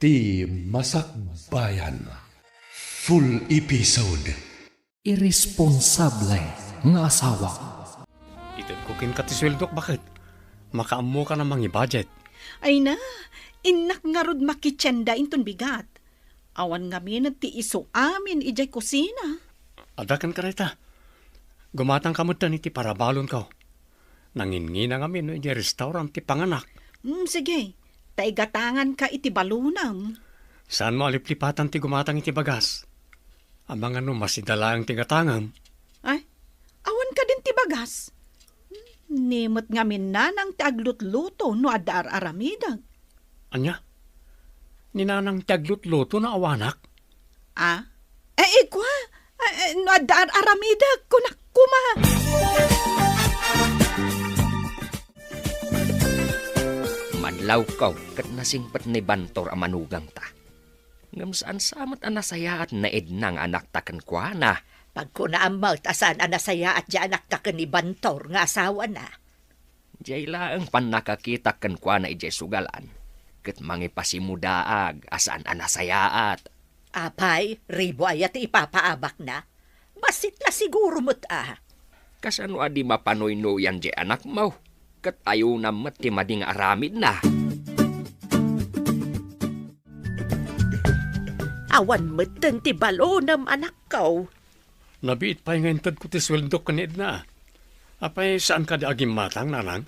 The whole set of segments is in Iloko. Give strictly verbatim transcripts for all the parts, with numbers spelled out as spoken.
Ti Masakbayan. Full episode. Irresponsable nga asawa. Itedko kenka ti sueldok, baket. Makaammokan a mangi-budget. Ay na, innak ngarud makitienda inton bigat. Awan ngamin ti isu amin idiay kusina. Adda kenka dayta. Gumatangka metten iti parabalonko. Nanginnginang amin no idiay restaurant ti panganak. Hmm, sige. Ta igatanganka iti balonam. Saanmo a liplipatan ti gumatang iti bagas? Amangan no masida laeng ti gatangam. Ay, awan kadin ti bagas? Ni met ngamin nanang ti aglutluto no adda ar-aramidek. Ania? Ni nanang ti aglutluto no awanak? Ah? Eh, ikua? Eh, eh, no adda ar-aramidek, kunak koma. Madlawko ket nasingpet ni Bantor a manugangta. Ngem saan sa met a nasayaat ni Edna nga anakta kenkuana. Pagkunaam met a saan a nasayaat ti anakta ken ni Bantor nga asawana. Diay laeng pannakakitak kenkuana idiay sugalan, ket mangipasimudaag a saan a nasayaat. Apay, ribo aya ti ipapaabakna? Bassit la siguro met a. Kasano a di mapanuynoyan diay anakmo? Ket ayonam met ti madi nga aramidna. Awan metten ti balonam, anakko. Nabiit pay nga intedko ti sueldok ken ni Edna. Apay, saan kadi a gimmatang, nanang?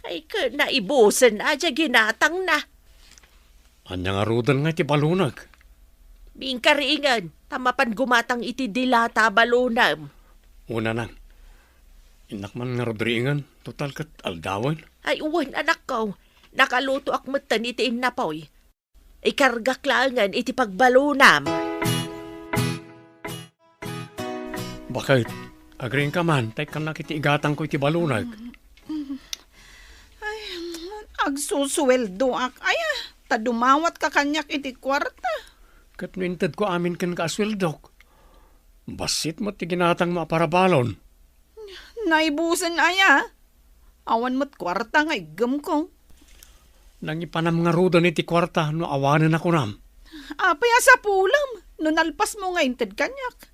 Ay, ket naibusen a diay ginatangna. Ania ngaruden nga iti balonek? Biingka riingen, ta mapan gumatang iti dilata a balonem. O, nanang. Innak man ngarud riingen, total ket aldawen. Ay, wen, anakko. Nakalutoak metten iti innapoy. Ikargak laengen iti pagbalonam. Baket, agriingka man, ta ikkannak iti igatangko iti balonek. Ay, agsusueldoak aya, ta dumawatka kaniak iti kuarta. Ket no intedko amin kenka a sueldok, bassit met ti ginatangmo a parabalon. Naibusen aya? Awan met kuarta nga iggemko. Nangipanam ngaruden iti kuarta no awanen a kunam. Apay a sapulem no nalpasmo nga inted kaniak?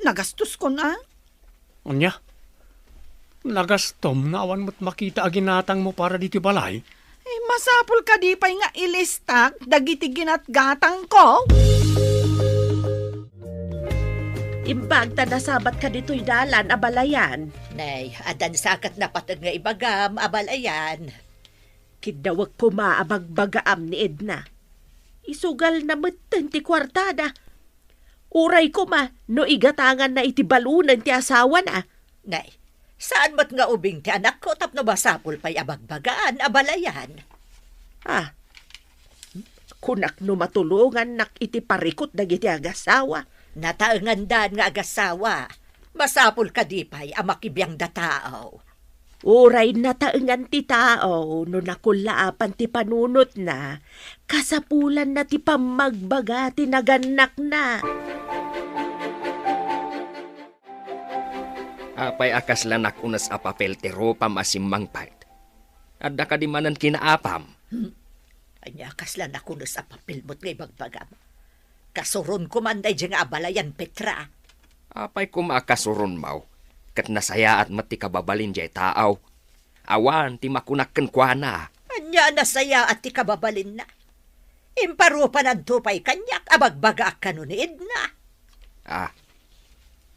Nagastoskon a? Ania? Nagastom nga awan met makita a ginatangmo para ditoy balay? Eh, masapul kadi pay nga ilistak dagiti ginatgatangko? Imbag ta nasabatka ditoy dalan, abalayan. Nay, addan sa ket napateg nga ibagam, abalayan. Kiddawek koma a bagbagaam ni Edna. Isugalna metten ti kuartada. Uray koma no igatanganna iti balonen ti asawana. Nay, saan met nga ubing ti anakko tapno masapul pay a bagbagaan, abalayan. Ah, kunak no matulongannak iti parikut dagiti agasawa. Nataengandan nga agasawa. Masapul kadi pay a makibiangda tao? Uray nataengan ti tao no nakullaapan ti panunotna, kasapulanna ti pammagbaga ti nagannakna. Apay a kaslanak unes a papel ti rupam a simmangpet? Adda kadi manen kinaapam? Hmm. Ania kaslanak unes a papel met nga ibagbagam? Kasuronko man daydiay nga abalayan, Petra. Apay koma a kasuronmo, ket nasayaat met ti kababalin diay tao. Awan ti makunak kenkuana. Ania a nasayaat ti kababalinna? Imparupananto pay kaniak a bagbagaak kano ni Edna. Ah,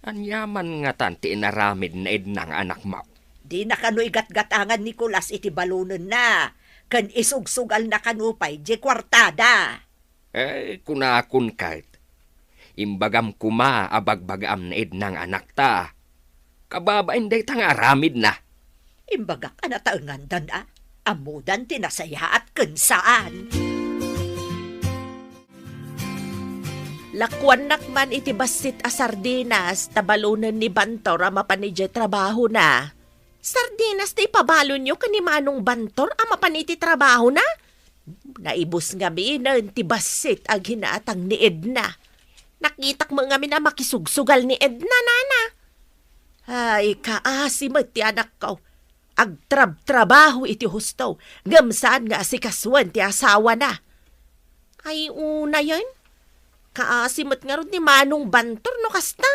ania man ngatan ti inaramid ni Edna nga anakmo? Dina kano igatgatangan ni Nicolas iti balonenna, ken isugsugalna kano pay diay kuartada. Eh, kunakon ket, imbagam koma a bagbagaam ni Edna nga anakta. Kababain dayta nga aramidna. Imbagak a nataengandan a, ammodan ti nasayaat ken saan. Lakuannak man iti bassit a sardinas ta balonen ni Bantor a mapan idiay trabahona. Sardinas ti ipabalonyo ken ni Manong Bantor a mapan iti trabahona? Naibus ngaminen ti bassit a ginatang ni Edna. Nakitak met ngamin a makisugsugal ni Edna, nana. Ay, kaasi met ti anakko. Agtrabtrabaho iti husto, ngem saan nga asikasuen ti asawana. Ay, unayen. Kaasi met ngarud ni Manong Bantor no kasta.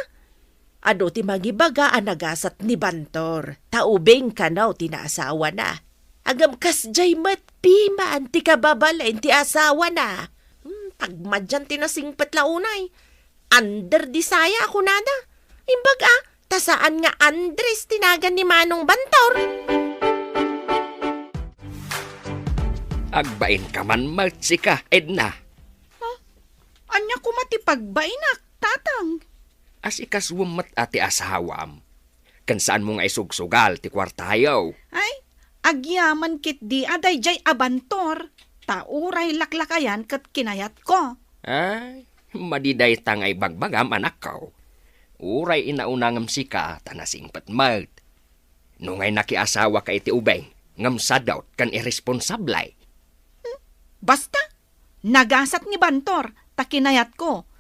Adu ti mangibaga a nagasat ni Bantor, ta ubing kano ti naasawana. Ngem kasdiay met piman ti kababalin ti asawana. Hmm, tagmadian ti nasingpet la unay. Under di saya a kunada. Imbag a, ta saan nga Andres ti nagan ni Manong Bantor. Agbainka man met sika, Edna. Ha? Ania koma ti pagbainak, Tatang? Asikasuem met a ti asawam. Ken saanmo nga isugsugal ti kuartayo. Ay, agyaman ketdi a daydiay a Bantor, ta uray laklakayan ket kinayatko. Ay, madi dayta nga ibagbagam, anakko. Uray inauna ngem sika ta nasingpet met. No ngay nakiasawaka iti ubing, ngem sadot ken irresponsable. Hmm? Basta, nagasat ni Bantor, ta kinayatko.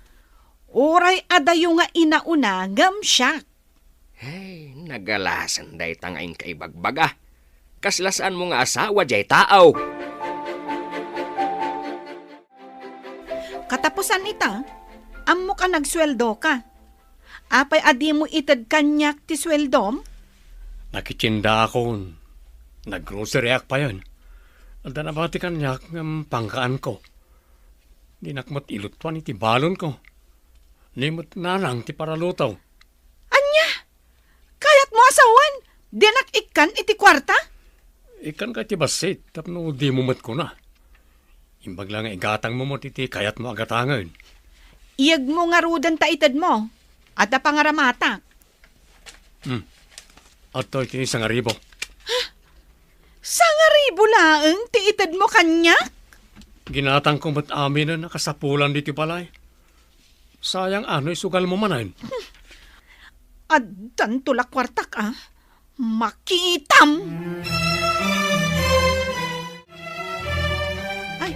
Uray adayo nga inauna, ngem siak. Hey, nagalasen dayta nga inka ibagbaga. Kasla saanmo nga asawa jay tao. Katapusan ita, ammok a nagsueldoka. Apay a dimo ited kaniak ti sueldom? Nakitiendaakon. Naggroceryak payen. Adda nabati kaniak ngem pangkaanko. Dinak met ilutuan iti balonko. Ni met nanang ti paraluto. Ania? Kayatmo a sawen, dinak ikkan iti kuarta? Ikkanka iti bassit tapno dimo met kuna. Imbag la nga igatangmo met iti kayatmo a gatangen. Iyegmo ngaruden ta itedmo. Adda pangaramatak. Hmm. Adtoy ti sangaribu. Sangaribu laeng ti itedmo kaniak? Ginatangko met aminen a kasapulan ditoy balay. Sayang a no isugalmo manen. Addanto la kuartak a. Makitam! Ay,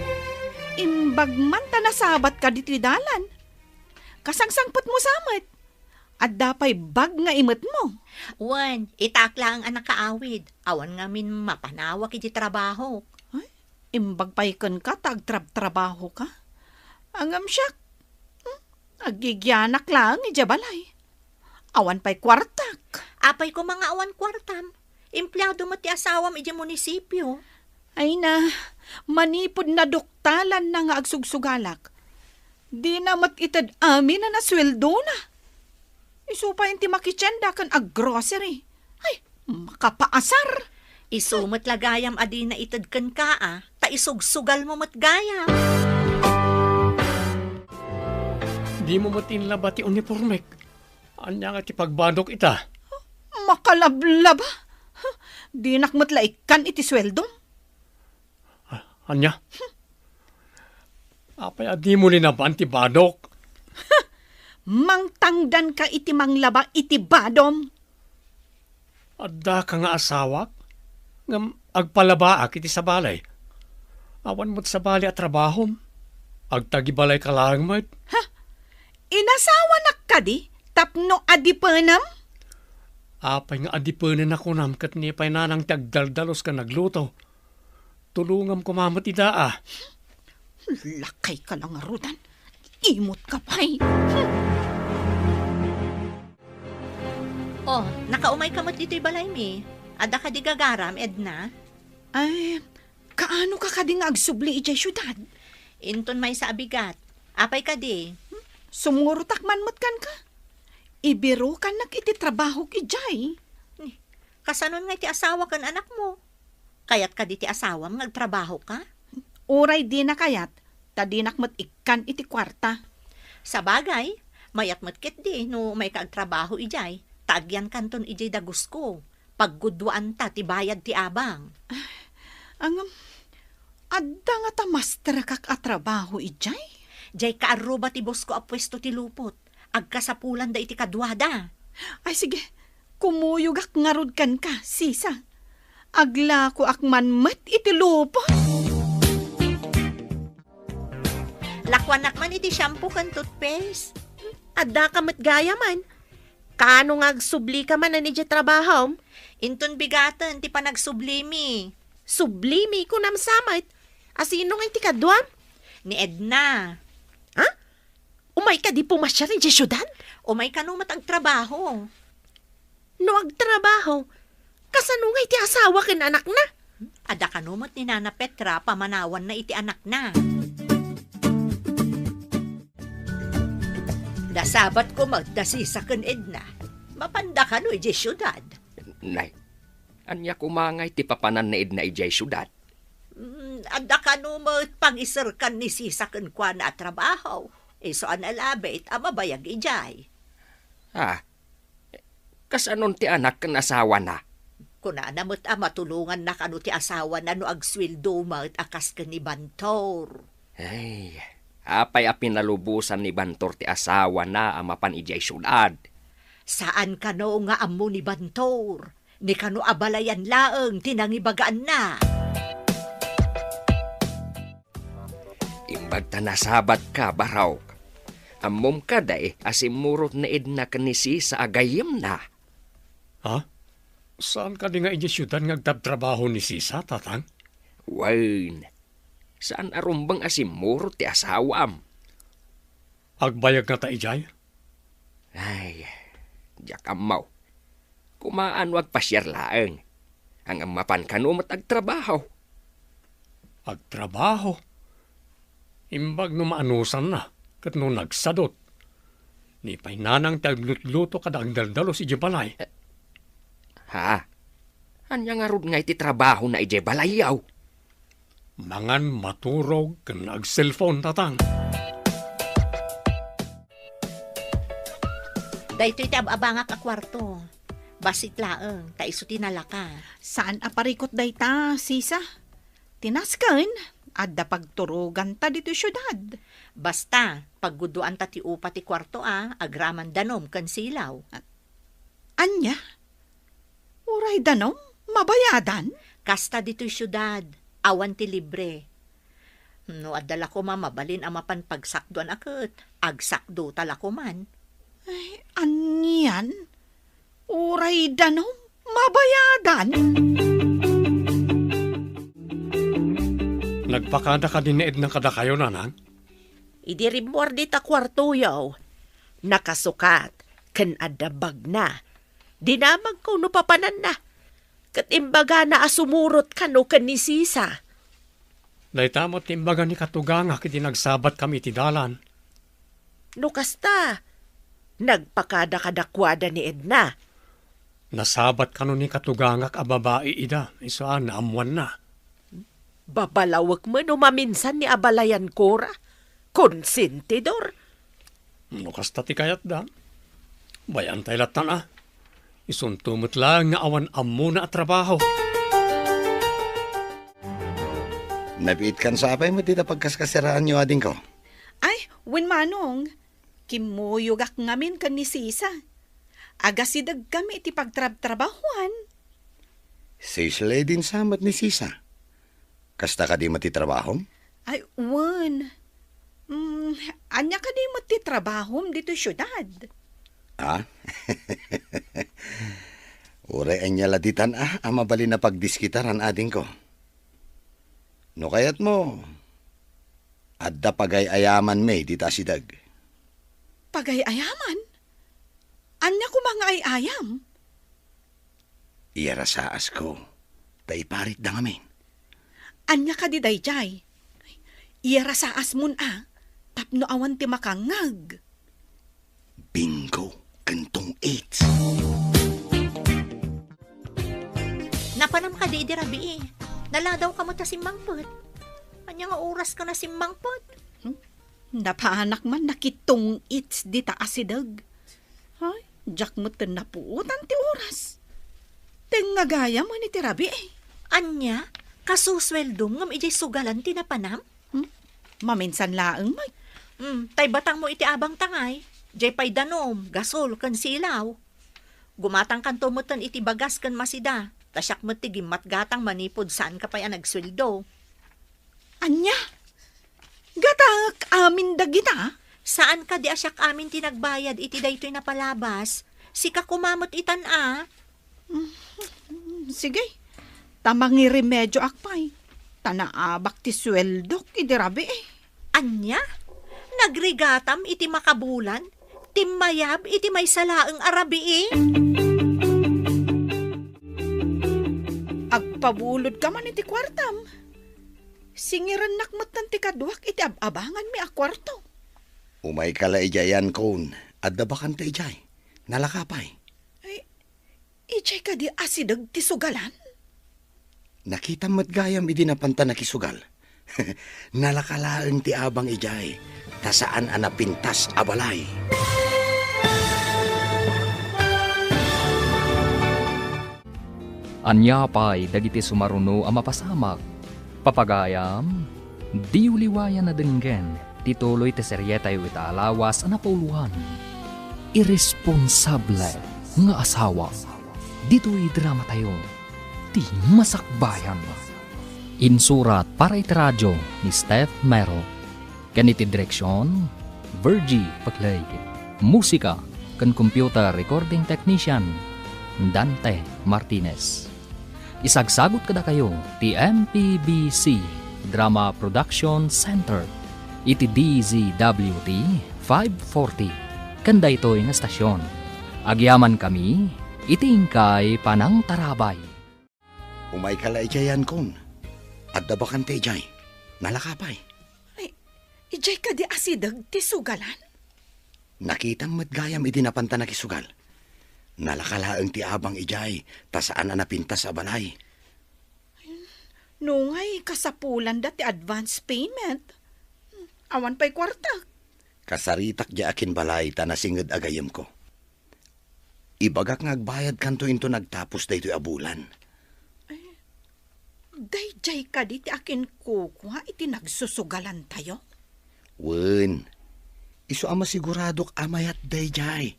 imbag man ta nasabatka ditoy dalan. Kasangsangpetmo sa met. Adda pay bag nga imetmo. Wen, itak laeng a nakaawid. Awan ngamin mapanawak iti trabahok. Ay, imbag pay kenka ta agtrabtrabahoka. Ngem siak, hmm, agigianak laeng idiay balay. Awan pay kuartak. Apay koma nga awan kuartam? Empleado met ti asawam idiay munisipio. Ay na, manipud naduktalanna nga agsugsugalak, dina met ited amin a nasueldona. Isu pay ti makitienda ken aggrocery. Ay, makapaasar! Isu met la gayam a dina ited kenka a, ta isugsugalmo met gayam. Dimo met inlaba ti unipormek. Ania nga ti pagbadok ita? Makalablaba? Dinak met la ikkan iti sueldom. Ah, ania? Apay a dimo linaban ti badok? Mangtangdanka iti manglaba iti badom. Addaka nga asawak, ngem agpalabaak iti sabali. Awan met sabali a trabahom. Agtagibalayka laeng met. Ha? Inasawanak kadi tapno adipenem? Apay nga adipenen a kunam ket ni pay nanang ti agdaldalos ken nagluto. Tulongam koma met ida a. Lakayka la ngaruden. Imutka pay. Hmm. Oh, nakaumayka met ditoy balaymi. Adda kadi gagaram, Edna? Ay, kaanoka kadi nga agsubli idiay siudad? Inton maysa a bigat. Apay kadi? Hmm? Sumurotak man met kenka. Ibirukannak iti trabahok idiay. Ni, kasanon nga iti asawa ken anakmo? Kayat kadi ti asawam nga agtrabahoka? Uray dina kayat, ta dinak met ikkan iti kuarta. Sabagay, mayat met ketdi no umayka agtrabaho idiay, ta agyankanton idiay dagusko. Pagguduaanta ti bayad ti abang. Ngem, adda ngata masterakak a trabaho idiay? Diay kaarruba ti bosko a puesto ti lupot. Agkasapulanda iti kaduada. Ay, sige. Kumuyogak ngarud kenka, sisa. Aglakoak man met iti lupot. Lakuanak man iti shampoo ken toothpaste. Addaka met gayam. Kaano nga agsublika manen idiay trabahom? Inton bigaten ti panagsublimi. Sublimi, kunam sa met. Asino ngay ti kaduam? Ni Edna. Ha? Umay kadi pumasiar idiay siudad? Umay kano met agtrabaho. No agtrabaho, kasano ngay ti asawa ken anakna? Adda kano met ni Nana Petra pamanawanna iti anakna. Nasabatko met da Sisa ken Edna. Mapanda kano idiay siudad? Nay, ania koma ngay ti papanan ni Edna idiay siudad? Mm, adda kano met pangiserkan ni Sisa kenkuana a trabaho. Isu a nalabit a mabayag idiay. Ah, kasanon ti anak ken asawana? Kunana met a matulonganna kano ti asawana no agsueldo met a kas ken ni Bantor. Ay, apay a pinalubosan ni Bantor ti asawana a mapan idiay siudad? Saan kano nga ammo ni Bantor. Ni kano a balayan laeng ti nangibagaanna. Imbag ta nasabatka, Barok. Ammom kadi a simmurot ni Edna ken ni Sisa a gayyemna? Ha? Saan kadi nga idiay siudad nga agtabtrabaho ni Sisa, Tatang? Wen, saan a rumbeng a simmurot ti asawam. Agbayag ngata idiay? Ay, diak ammo. Kumaan no agpasiar laeng. Ngem mapan kano met agtrabaho. Agtrabaho? Imbag no maanusanna, ket no nagsadut. Ni pay nanang ti aglutluto kada agdaldalus idiay balay. Ha? Ania ngarud ngay ti trabahona idiay balayyo? Mangan, maturog, ken agselpon, Tatang. Daytoy ti ab-abangak a kuarto. Bassit laeng, ta isu ti nalaka. Saan a parikut dayta, Sisa. Ti nasken, adda pagturoganta ditoy siudad. Basta, paggudoanta ti upa ti kuarto a, agraman danom ken silaw. Ania? Uray danom, mabayadan? Kasta ditoy siudad, awan ti libre. No adda la koma mabalin a mapan pagsakdoan a ket, agsakdota la koman. Ay, anian? Uray danom, mabayadan? Nagpakada kadi ni Edna kadakayo, Nanang? Idi rimmuar dita kuartoyo, nakasukat, ken adda bagna. Dinamagko no papananna. Ket imbagana a sumurot kano ken ni Sisa. Dayta met ti imbaga ni katugangak idi nagsabatkami iti dalan. No kasta, nagpakada kadakuada ni Edna. Nasabat kano ni katugangak a babai ida, isu a naammoanna. Babalawek met no maminsan ni abalayan kora. Konsentidor. No kasta ti kayatda, bay-antay lattan a. Isunto met laeng nga awan ammona a trabaho. Nabiitkan sa apay met dita pagkaskasiraanyo, adingko? Ay, wen, Manong. Kimmuyogak ngamin ken ni Sisa. Agasidegkami iti pagtrabtrabahuan. Sisle din sa met ni Sisa. Kasta kadi met ti trabahom? Ay, wen. Mm, ania kadi met ti trabahom ditoy siudad? Ah? Uray ania la ditan a, a mabalin a pagdiskitaran, adingko. No kayatmo, adda pagay-ayamanmi dita asideg. Pagay-ayaman? Ania koma nga ay-ayam? Iyarasaasko, ta iparitda ngamin. Ania kadi daydiay? Iyarasaasmon a, tapno awan ti makangngeg. Bingo ken tong-its. Napanam kadi idi rabii? Naladawka met a simmangpet. Ania nga oraska a simmangpet? Hmm? Napanak man nakitong-its dita asideg. Ay, diak met napuotan ti oras. Tengnga gayam iti rabii. Ania? Kasusueldom ngem idiay sugalan ti napanam? Hmm? Maminsan laeng, may. Hmm, tay batangmo iti abang tangay. Diay pay danom, gasol, ken silaw. Gumatangkanto metten iti bagas ken masida, ta siak met ti gimmatgatang manipud saanka pay a nagsueldo. Ania? Gatak amin dagita? Saan kadi a siak amin ti nagbayad iti daytoy napalabas? Sika koma met itan a. Mm, sige. Ta mangiremedioak pay. Ta naabak ti sueldok idi rabii. Ania? Nagrigatam iti makabulan? Timmayab iti maysa laeng a rabii? Agpabulodka man iti kuartam. Singirennak metten ti kaduak iti ab-abanganmi a kuarto. Umayka la idiay, Ankon. Adda bakante idiay. Nalaka pay. Ay, idiay kadi asideg ti sugalan? Nakitam met gayam idi napanta nakisugal. Nalaka laeng ti abang idiay, ta saan a napintas a balay. Ania pay dagiti sumaruno a mapasamak? Papagayam, diyo liwayan a denggen ti tuloy ti serietayo ita a lawas a napauluan, Irresponsable nga Asawa. Ditoy dramatayo, Ti Masakbayan. Insurat para iti radio ni Steph Mero. Ken iti direksion, Virgie Paclay. Musika ken computer recording technician, Dante Martinez. Isagsagut kadakayo ti M P B C Drama Production Center iti D Z W T five forty ken daytoy nga estasion. Agyamankami iti inkay panangtarabay. Umayka la idiay, Ankon. Adda bakante idiay. Nalaka pay. Ay, idiay kadi asideg ti sugalan? Nakitam met gayam idi napanta nakisugal. Nalaka laeng ti abang idiay, ta saan a napintas a balay. Nungay kasapulanda ti advance payment. Awan pay kuarta. Kasaritak diay akinbalay ta nasinged a gayyemko. Ibagak nga agbayadkanto inton agtapos daytoy a bulan. Daydiay kadi ti akinkukua iti nagsusugalantayo? Wen, isu a masiguradok a mayat daydiay.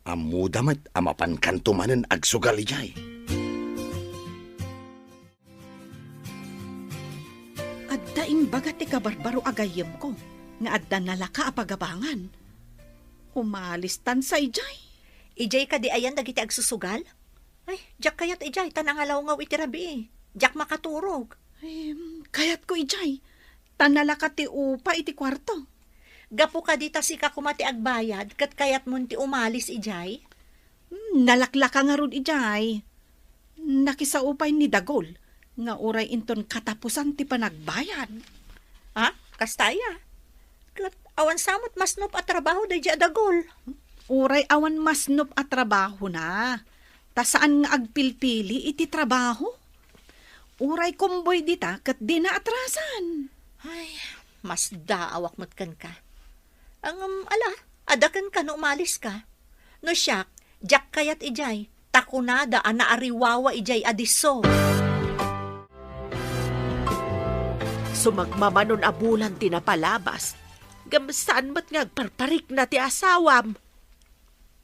Ammoda met a mapankanto manen agsugal idiay. Adda imbaga ti kabarbaro a gayyemko nga adda nalaka a pagabangan. Umalistan sa idiay. Idiay kadi ayan dagiti agsusugal? Ay, diak kayat idiay, ta nangalawngaw iti rabii. Diak makaturog. Ay, kayatko idiay, ta nalaka ti upa iti kuarto. Gapu kadi ta sika koma ti agbayad, ket kayatmon ti umalis idiay? Hmm, nalaklaka ngarud idiay. Nakisao pay ni Dagol nga uray inton katapusan ti panagbayad. Ah, kasta aya? Ket awan sa met masnop a trabaho daydiay a Dagol? Uray awan masnop a trabahona, ta saan nga agpilpili iti trabaho. Uray kumboy dita ket dina atrasan. Ay, masdaawak met kenka. Ngem, ala, adda kenka no umaliska. No siak, diak kayat idiay, ta kunada a naariwawa idiay a disso. Sumagmamanon a bulan ti napalabas, ngem saan met nga agparparikna ti asawam.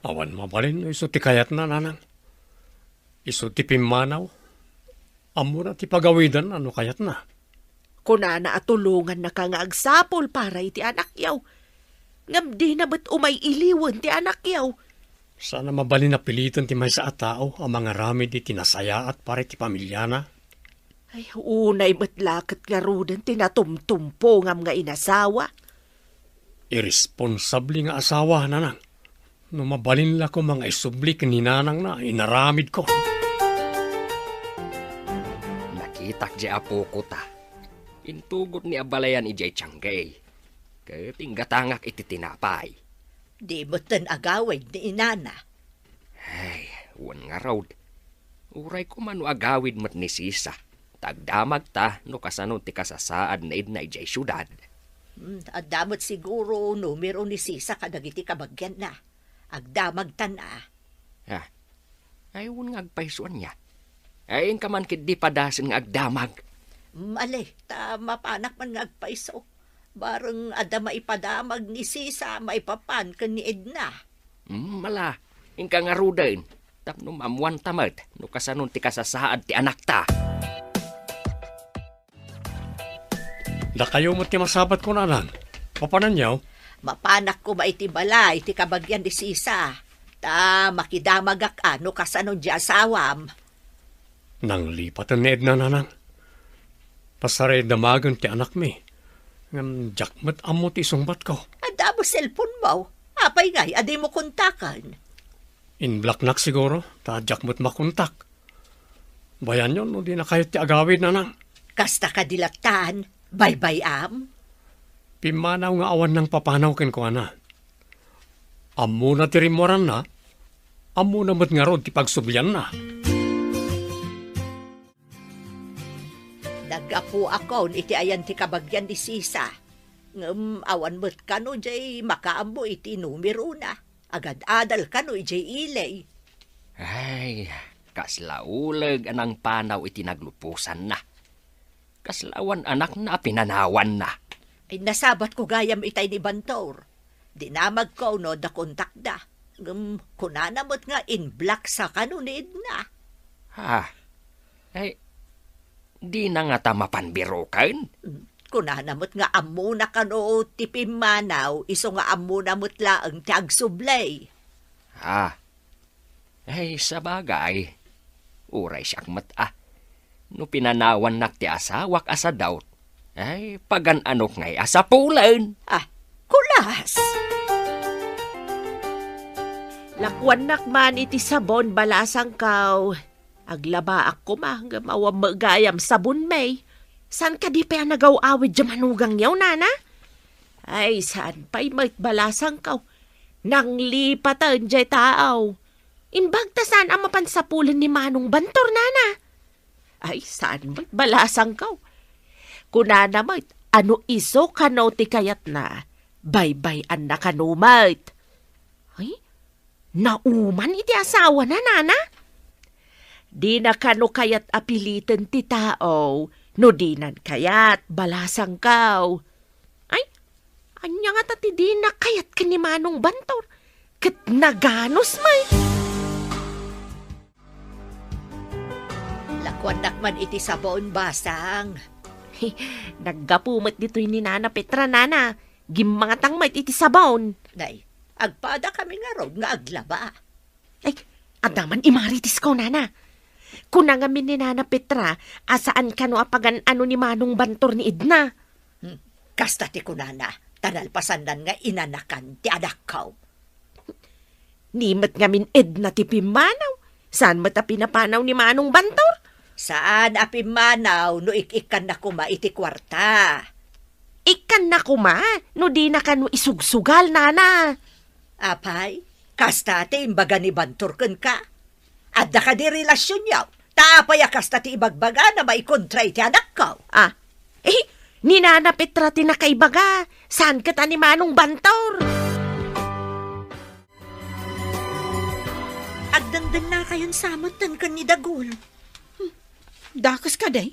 Awan mabalin no isu ti kayatna, nanang. Isu ti pimmanaw. Ammona ti pagawidanna no kayatna. Kunana a tulongannaka nga agsapul para iti anakyo. Ngem dina met umay-iliwen ti anakyo. Saan a mabalin a piliten ti maysa a tao a mangaramid iti nasayaat para iti pamiliana. Ay, unay met la ket ngaruden ti natumtumpongam nga inasawa. Iresponsable nga asawa, nanang. No mabalin la koma nga isubli ken ni nanangna, inaramidko. Nakitak diay apoko ta. Intugot ni a balayan idiay tiangga. Ket inggatangak iti tinapay. Di metten agawid ni inana. Ay, wen ngarud. Uray koma no agawid met ni Sisa, ta agdamagta no kasano ti kasasaad ni Edna idiay siudad. Hmm, adda met siguro numero ni Sisa kadagiti kabagianna. Agdamagtan a. Ah, ay, wen nga agpayso ania. Ay, inka man ketdi padasen nga agdamag. Mali, ta mapanak man nga agpayso. Bareng adda maipadamag ni Sisa maipapan ken ni Edna. Hmm, ala, inka ngaruden. Tapno maammuanta met no kasanon ti kasasaad ti anakta. Dakayo met ti masabatko, nanang. Mapananyo? Mapanak koma iti balay ti kabagian ni Sisa. Ta makidamagak a no kasano diay asawam. Nanglipaten ni Edna, nanang. Pasaray damagen ti anakmi. Ngem diak met ammo ti isungbatko. Adda mo cellphone-mo. Apay ngay a dimo kontaken? In-block-nak siguro, ta diak met makontak. Bayanyon no dinakayo ti agawid, nanang. Kasta kadi lattan, baybay-am? Pimmanaw nga awan nangpapanaw kenkuana. Ammona ti rimmuaranna, ammona met ngarud ti pagsublianna. Naggapuakon iti ayan ti kabagian ni Sisa. Ngem awan met kano jay makaammo iti numerona. Agad-adal kano idiay ili. Ay, kasla uleg a nangpanaw iti nagluposanna. Kasla awan anakna a pinanawanna. Ay, nasabatko gayam itay ni Bantor. Dinamagko no adda kontakda. Ngem kunana met nga in-block-sa kano ni Edna. Ha? Ay, dina ngata mapan biroken? Mm, kunana met nga ammona kano ti pimmanaw, isu nga ammona met laeng ti agsubli. Ah. Ay, sabagay. Uray siak met a. No pinanawannak ti asawak a sadaut, ay, pagan-anok ngay a sapulen. Ah, kulas! Lakuannak man iti sabon, balasangkaw. Aglabaak koma, ngem awan met gayam sabon, May. Saan kadi pay a nagaw-awid diay manugangyo, nana? Ay, saan pay met, balasangkaw. Nanglipaten diay tao. Imbag ta saan a mapan sapulen ni Manong Bantor, nana? Ay, saan met, balasangkaw. Kunana met, a no isu kano ti kayatna, baybay-anna kano met. Ay, nauman iti asawana, nana? Dina kano kayat a piliten ti tao no dinan kayat, balasangkaw. Ay, ania ngata ti dina kayat ken ni Manong Bantor? Ket naganus met. Lakuannak man iti sabon, basang. Naggapu met ditoy ni Nana Petra, nana. Gimmangatang met iti sabon. Nay, agpadakami ngarud nga aglaba. Ay, adda man imarites ko, nana. Kuna ngamin ni Nana Petra a saan kano a pagan-ano ni Manong Bantor ni Edna. Hmm, kasta ti kunana, ta nalpasannan nga inanakan ti anakko. Ni met ngamin Edna ti pimmanaw, saan met a pinapanaw ni Manong Bantor? Saan a pimmanaw no ik-ikkanna koma iti kuarta. Ikkanna koma no dina kano isugsugal, nana. Apay, kasta ti imbaga ni Bantor kenka? Adda kadi relasionyo? Ta apay a kasta ti ibagbagana maikontra iti anakko? Ah, eh, ni Nana Petra ti nakaibaga, saan ket a ni Manong Bantor? Agdengdennakayon sa metten ken ni Dagul. Hmm, dakes kadi?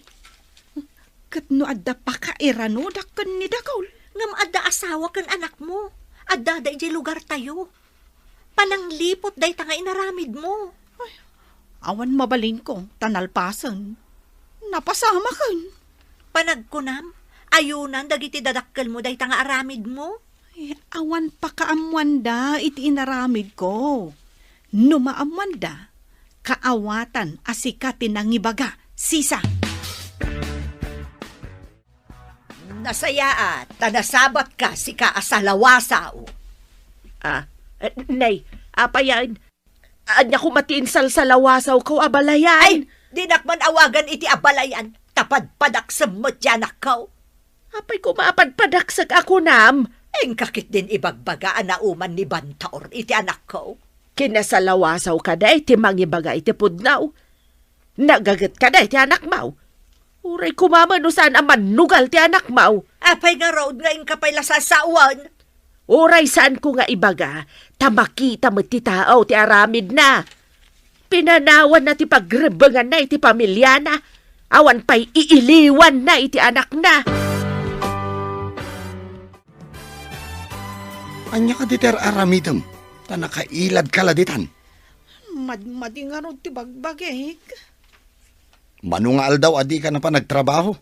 Ket no adda pakairanodak ken ni Dagul? Ngem adda asawa ken anakmo. Addada idiay lugartayo. Panangliput dayta nga inaramidmo. Ay, awan mabalinko, ta nalpasen. Napasamaken. Panagkunam, ayunan dagiti dadakkelmo dayta nga aramidmo. Ay, awan pakaammoanda iti inaramidko. No maammoanda, kaawatan a sika ti nangibaga, sisa. Nasayaat, ta nasabatka, sika a salawasaw. Ah, eh, nay, apay a, ania koma ti insalsalawasawko, abalayan? Ay, dinak man awagan iti abalayan, ta padpadaksem met ti anakko. Apay koma a padpadaksek a kunam? Inka ketdin ibagbaga a nauman ni Bantor iti anakko. Kinasalawasawka dayta mangibaga iti pudno. Nagagetka dayta anakmo. Uray koma met no saan a mannugal ti anakmo. Apay ngarud nga inka pay la sasawen? Uray saanko nga ibaga, ta makita met ti tao ti aramidna. Pinanawanna ti pagrebbenganna iti pamiliana. Awan pay iiliwanna iti anakna. Ania kadi ti ar-aramidem? Ta nakailadka la ditan. Madmadi ngarud ti bagbagik. Mano nga aldaw a dika napan nagtrabaho?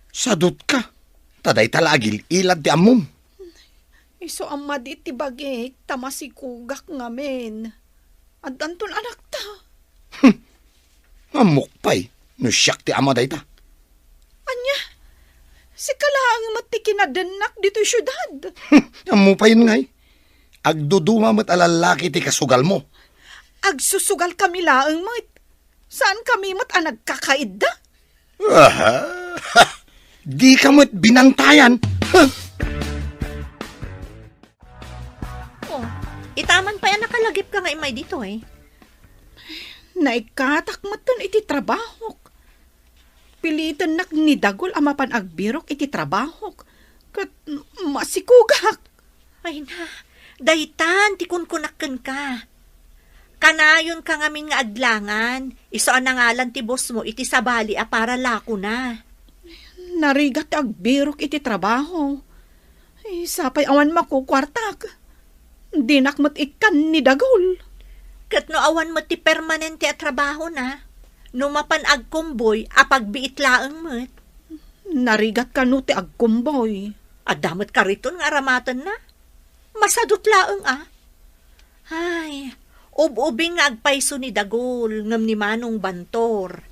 Sadutka, ta dayta la agil-ilad ti ammom. Isu a madi ti bagik ta masikugak ngamin. Addanton anakta. Hm. Ammok pay no siak ti ama dayta. Ania? Sika laeng met ti kinadennak ditoy siudad. Ammo payen ngay. Agduduma met a lallaki ti kasugalmo. Agsusugalkami laeng met. Saankami met a nagkakaidda. Aha. Dika met binantayan. Oh, itaman pay a nakalagipka nga immay ditoy. Naikkatak metten iti trabahok. Pilitennak ni Dagul a mapan agbirok iti trabahok. Ket masikugak. Ay na, daytan ti kunkunak kenka. Kanayonka ngamin nga aglangan, isu a nangalan ti bossmo iti sabali a para lakona. Narigat ti agbirok iti trabaho. Ay, sapay awan makukuartak. Dinak met ikkan ni Dagul. Ket no awan met ti permanente a trabahona, no mapan agkumboy a pagbiit laeng met. Narigat kano ti agkumboy. Adda met kariton nga aramatenna. Masadut laeng a. Ay, ub-ubing nga agpayso ni Dagul ngem ni Manong Bantor.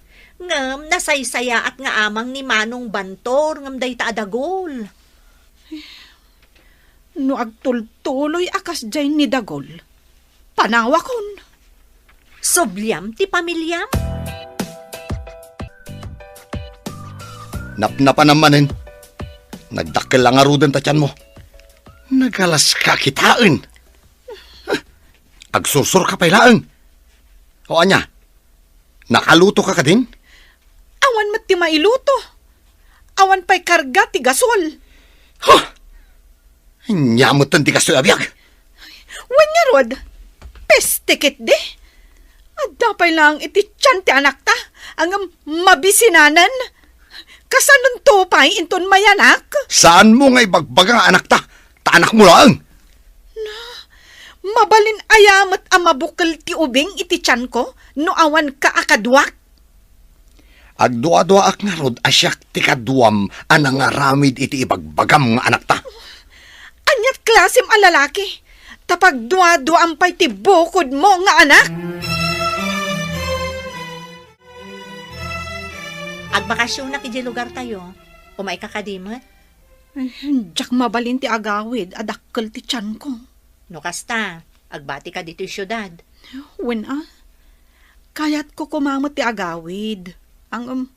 Ngem nasaysayaat nga amang ni Manong Bantor ngem dayta a Dagul. No agtultuloy a kasdiay ni Dagul, panawakon. Subliam ti pamiliam? Napnapanam manen. Nagdakkel la ngaruden ta tianmo. Nagalaska kitaen. Agsursurka pay laeng. O ania? Nakalutoka kadin? Awan met ti mailuto. Awan pay karga ti gasol. Huh! Ania metten ti kastoy a biag? Wen ngarud, peste ketdi. Adda pay laeng iti tian ti anakta, ngem mabisinanen. Kasanonto pay inton mayanak? Saanmo nga ibagbaga nga anakta, ta anakmo laeng. Na, mabalin aya met a mabukel ti ubing iti tianko no awanka a kaduak? Agduaduaak ngarud a siak ti kaduam a nangaramid iti ibagbagam nga anakta. Aniat klasem a lalaki? Ta pagduaduaam pay ti bukodmo nga anak? Agbakasionak idiay lugartayo. Umayka kadi met? Eh, diak mabalin ti agawid a dakkel ti tianko. No kasta, agbatika ditoy siudad. Wen a, kayatko koma met ti agawid. Ngem,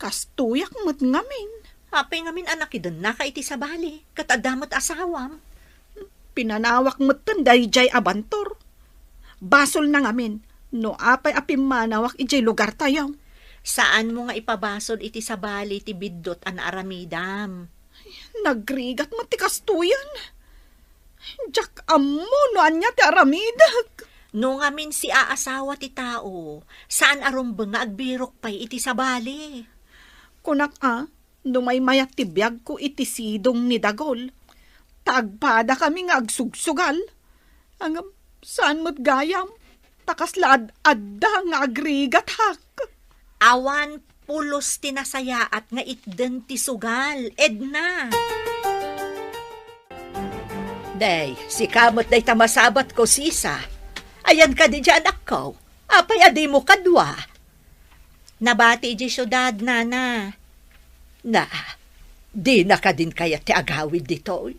kastoyak met ngamin. Apay ngamin a nakidennaka iti sabali, ket adda met asawam? Pinanawak metten daydiay a Bantor. Basolna ngamin no apay a pimmanawak idiay lugartayo. Saanmo nga ipabasol iti sabali ti biddut a naaramidam. Nagrigat met ti kastoyen. Diak ammo no ania ti aramidek. No ngamin siaasawa ti tao, saan a rumbeng nga agbirok pay iti sabali. Kunak a, no maymayat ti biagko iti sidong ni Dagol, ta agpadakami nga agsugsugal. Ngem, saan met gayam, ta kasla ad-adda nga agrigatak. Awan pulos ti nasayaat nga itden ti sugal, Edna. Day, sika met dayta masabatko, Sisa. Ayan kadi diay anakko? Apay a dimo kadua? Nabati idiay siudad, Nana. Na, dina kadin kayat ti agawid ditoy?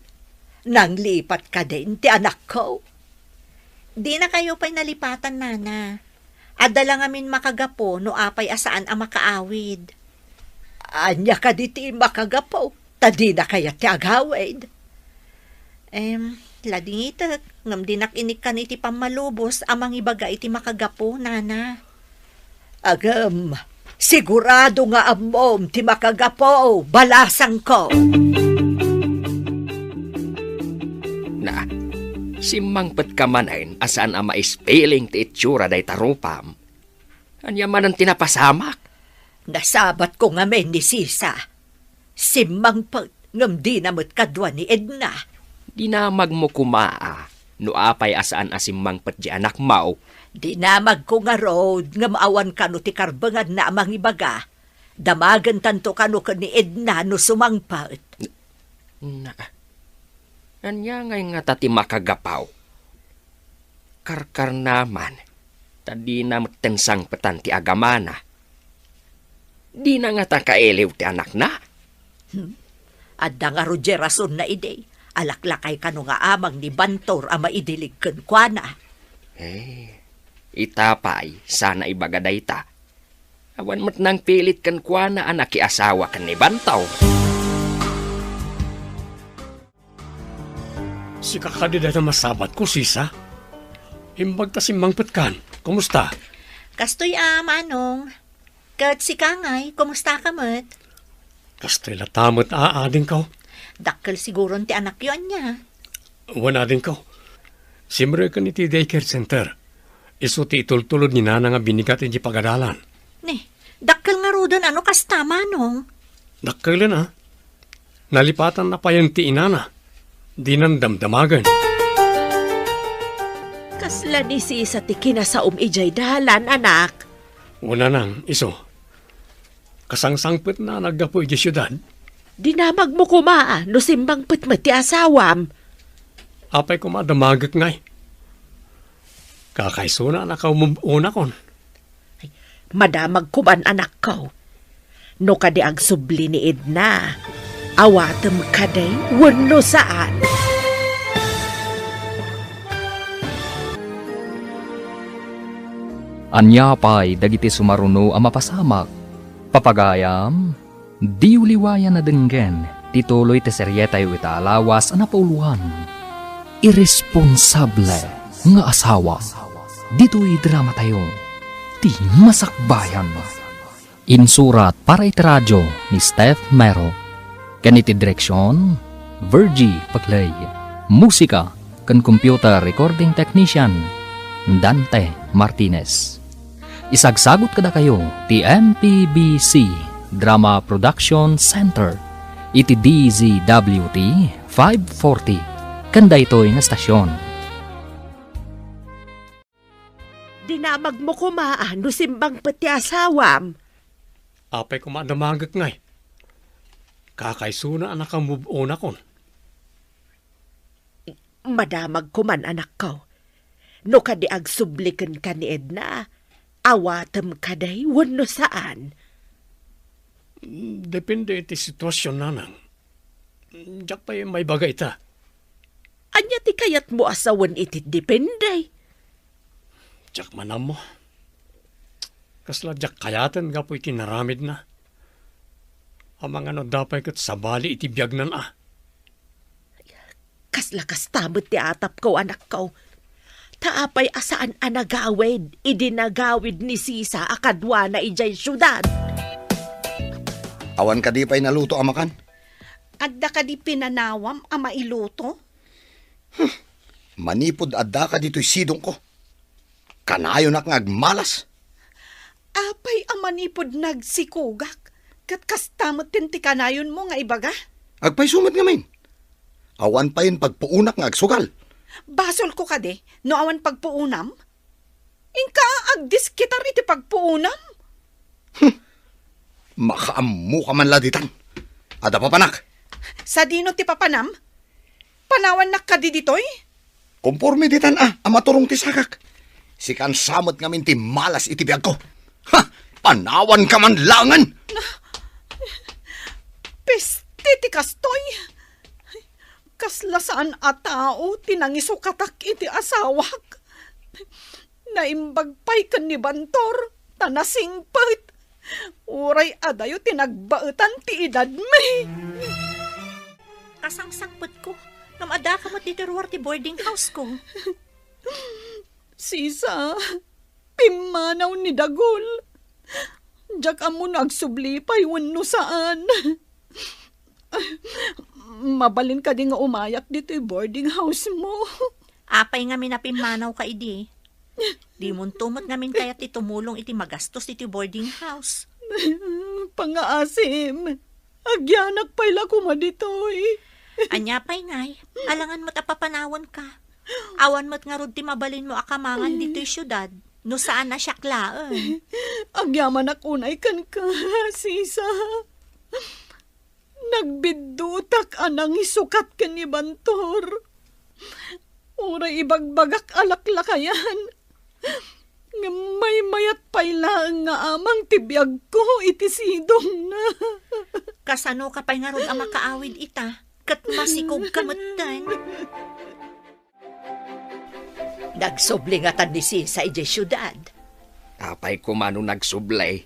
Nanglipat kadin ti anakko? Dinakayo pay nalipatan, Nana. Adda la ngamin makagapu no apay a saan a makaawid. Ania kadi ti makagapu? Ta dina kayat ti agawid. Em, ladingitek, ngem dinak inikkan iti pammalubos a mangibaga iti makagapu, Nana. Agem, sigurado nga ammom ti makagapu, balasangko. Na, simmangpetka manen a saan a maispiling ti itsura dayta rupam. Ania manen ti napasamak? Nasabatko ngamin ni Sisa. Simmangpet ngem dina met kadua ni Edna. Dinamagmo koma a no apay a saan a simmangpet diay anakmo. Dinamagko ngarud ngem awan kano ti karbenganna a mangibaga. Damagentanto kano ken ni Edna no sumangpet. Na, ania ngay ngata ti makagapu? Karkarna man, ta dina metten sangpetan ti agamana. Dina ngata kailiw ti anakna? Hmm? Adda ngarud diay rasonna idi. Alaklakay kano nga amang ni Bantor a maidilig kenkuana. Eh, ita pay, saan a ibaga dayta. Awan met nangpilit kenkuana a nakiasawa ken ni Bantor. Sika kadi dayta masabatko, Sisa? Imbag ta simmangpetkan. Kumusta? Kastoy a, Manong. Ket sika ngay, kumusta ka met? Kastoy latta met a, adingko. Dakkel siguron ti anakyo, ania? Wen, adingko. Simrekon iti daycare center. Isu ti itultulod ni Nana nga binigat iti pagadalan. Ni, dakkel ngaruden a no kasta, Manong. Dakkelen a. Nalipatanna payen ti inana. Dinan damdamagen. Kasla ni Sisa ti kinasaom idiay dalan, anak. Wen, Nanang, isu. Kasangsangpetna a naggapu idiay siudad. Dinamagmo koma a no simmangpet met ti asawam. Apay koma a damagek ngay? Kakaisuna a nakaumub-unakon. Ay, madamag koman, anakko. No kadi agsubli ni Edna, awatem kadi wenno saan? Ania pay dagiti sumaruno a mapasamak? Papagayam, diyo liwayan a denggen ti tuloy ti serietayo ita a lawas a napauloan, Irresponsable nga Asawa. Ditoy dramatayo, ti Masakbayan. Insurat para iti radio ni Steph Mero, ken iti direksion, Virgie Paclay. Musika ken computer recording technician, Dante Martinez. Isagsagut kadakayo ti M P B C Drama Production Center iti D Z W T five forty ken daytoy nga estasion. Dinamagmo koma a no simmangpet ti asawam. Apay koma a damagek ngay? Kakaisuna a nakamove-onakon. Madamag koman, anakko. No kadi agsubli kenka ni Edna, awatem kadi wenno saan? Depende iti sitwasyon, nanang. Diak pay maibaga ita. Ania ti kayatmo a sawen iti depende? Diak man ammo. Kasla diak kayaten gapu iti naramidna. Amangan no adda pay ket sabali iti biagnan a. Kasla kasta met ti atapko, anakko. Ta apay a saan a nagawid idi nagawid ni Sisa a kaduana idiay siudad? Awan kadi pay naluto a makan? Adda kadi pinanawam a mailuto? Hmm. Manipud adda kadi toy sidongko, kanayonak nga agmalas. Apay a manipud nagsikogak, ket kasta met ti kanayonmo nga ibaga? Agpayso met ngamin. Awan payen pagpuonak nga agsugal. Basolko kadi no awan pagpuonam? Inka agdiskitar iti pagpuonam? Hmm. Makaammoka man la ditan. Adda papanak. Sadino ti papanam? Panawannak kadi ditoy? Konporme ditan a, a maturong ti sakak. Sikan sa met ngamin ti malas iti biagko. Ha! Panawanka man laengen! Peste ti kastoy! Kasla saan a tao ti nangisukatak iti asawak. Naimbag pay ken ni Bantor, ta nasingpet. Uray adayo ti nagbaetan ti edadmi. Kasangsangpetko, ngem addaka met ditoy ruar ti boarding house-ko. Sisa, pimmanaw ni Dagul. Diak ammo no agsubli pay wenno saan. Mabalin kadi nga umayak ditoy boarding house-mo? Apay ngamin a pimmanawka idi? Dimonto met ngamin kayat ti tumulong iti magastos ditoy boarding house. Pangaasim, agyanak pay la koma ditoy. Ania pay ngay, alangan met a papanawanka. Awan met ngarud ti mabalinmo a kamangan ditoy siudad, no saan a siak laeng. Agyamanak unay kenka, Sisa. Nagbiddutak a nangisukat ken ni Bantor. Uray ibagbagak a laklakayan, Ngem maymayat pay laeng nga amang ti biagko iti sidongna. Kasanoka pay ngarud a makaawid ita, ket masikogka metten? Nagsubli ngatan ni Sisa idiay siudad? Apay koma no nagsubli?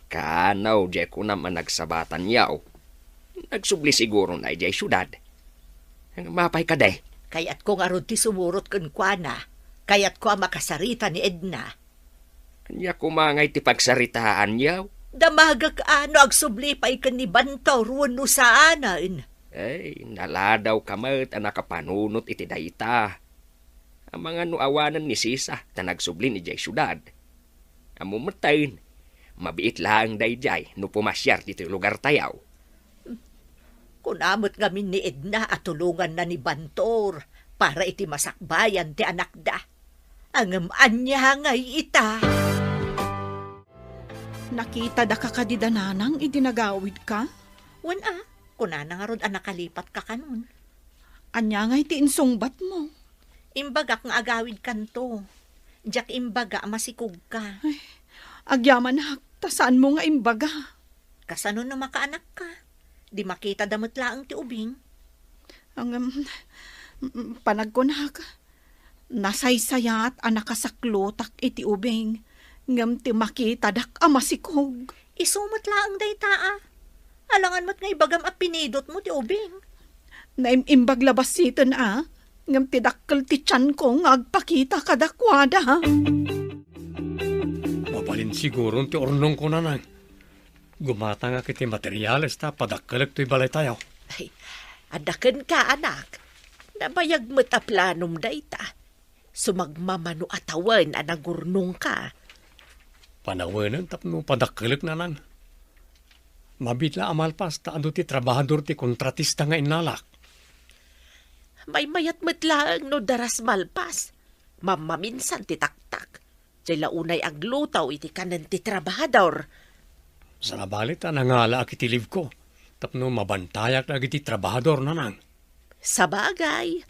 Kano, diay kunam a nagsabatanyo. Nagsubli sigurona idiay siudad. Mapay kadi? Kayatko ngarud ti sumurot kenkuana. Kayatko a makasarita ni Edna. Ania koma ngay ti pagsaritaanyo? Damagek a no agsubli pay ken ni Bantor wenno saanen. Ay, naladawka met a nakapanunot iti dayta. Amangan no awanen ni Sisa ta nagsublin idiay siudad. Ammom metten, mabiit laeng daydiay no pumasiar ditoy lugartayo. Kuna met ngamin ni Edna a tulonganna ni Bantor para iti masakbayan ti anakda. Ngem ania ngay ita? Nakitadaka kadi da Nanang idi nagawidka? Wen a, kunana ngarud a nakalipatka kanon. Ania ngay ti insungbatmo? Imbagak nga agawidkanto. Diak imbaga a masikogka. Ay, agyamanak, ta saanmo nga imbaga. Kasano no makaanakka? Di makitada met laeng ti ubing. Ang, um, mm, panagkunak, nasaysayat a nakasaklotak iti ubing, ngem ti makitadak a masikog. Isu met laeng dayta a. Alangan met nga ibagam a pinidotmo ti ubing. Naim-imbag la bassiten a, ngem ti dakkel ti tianko nga agpakita kadakuada. Mabalin siguron ti urnongko, Nanang. Gumatangak iti materiales ta padakkelek toy balaytayo. Ay, adda kenka, anak. Nabayag met a planom dayta. Sumagmamano a tawen a nagurnongka. Panawenen tapno padakkelek, Nanang. Mabiit la a malpas ta adu ti trabahador ti kontratista nga innalak. Maymayat met laeng no daras malpas. Mammaminsan ti taktak. Diay la unay agluto iti kanen ti trabahador. Sabali ta nangalaak iti leave-ko tapno mabantayak dagiti trabahador, Nanang. Sabagay,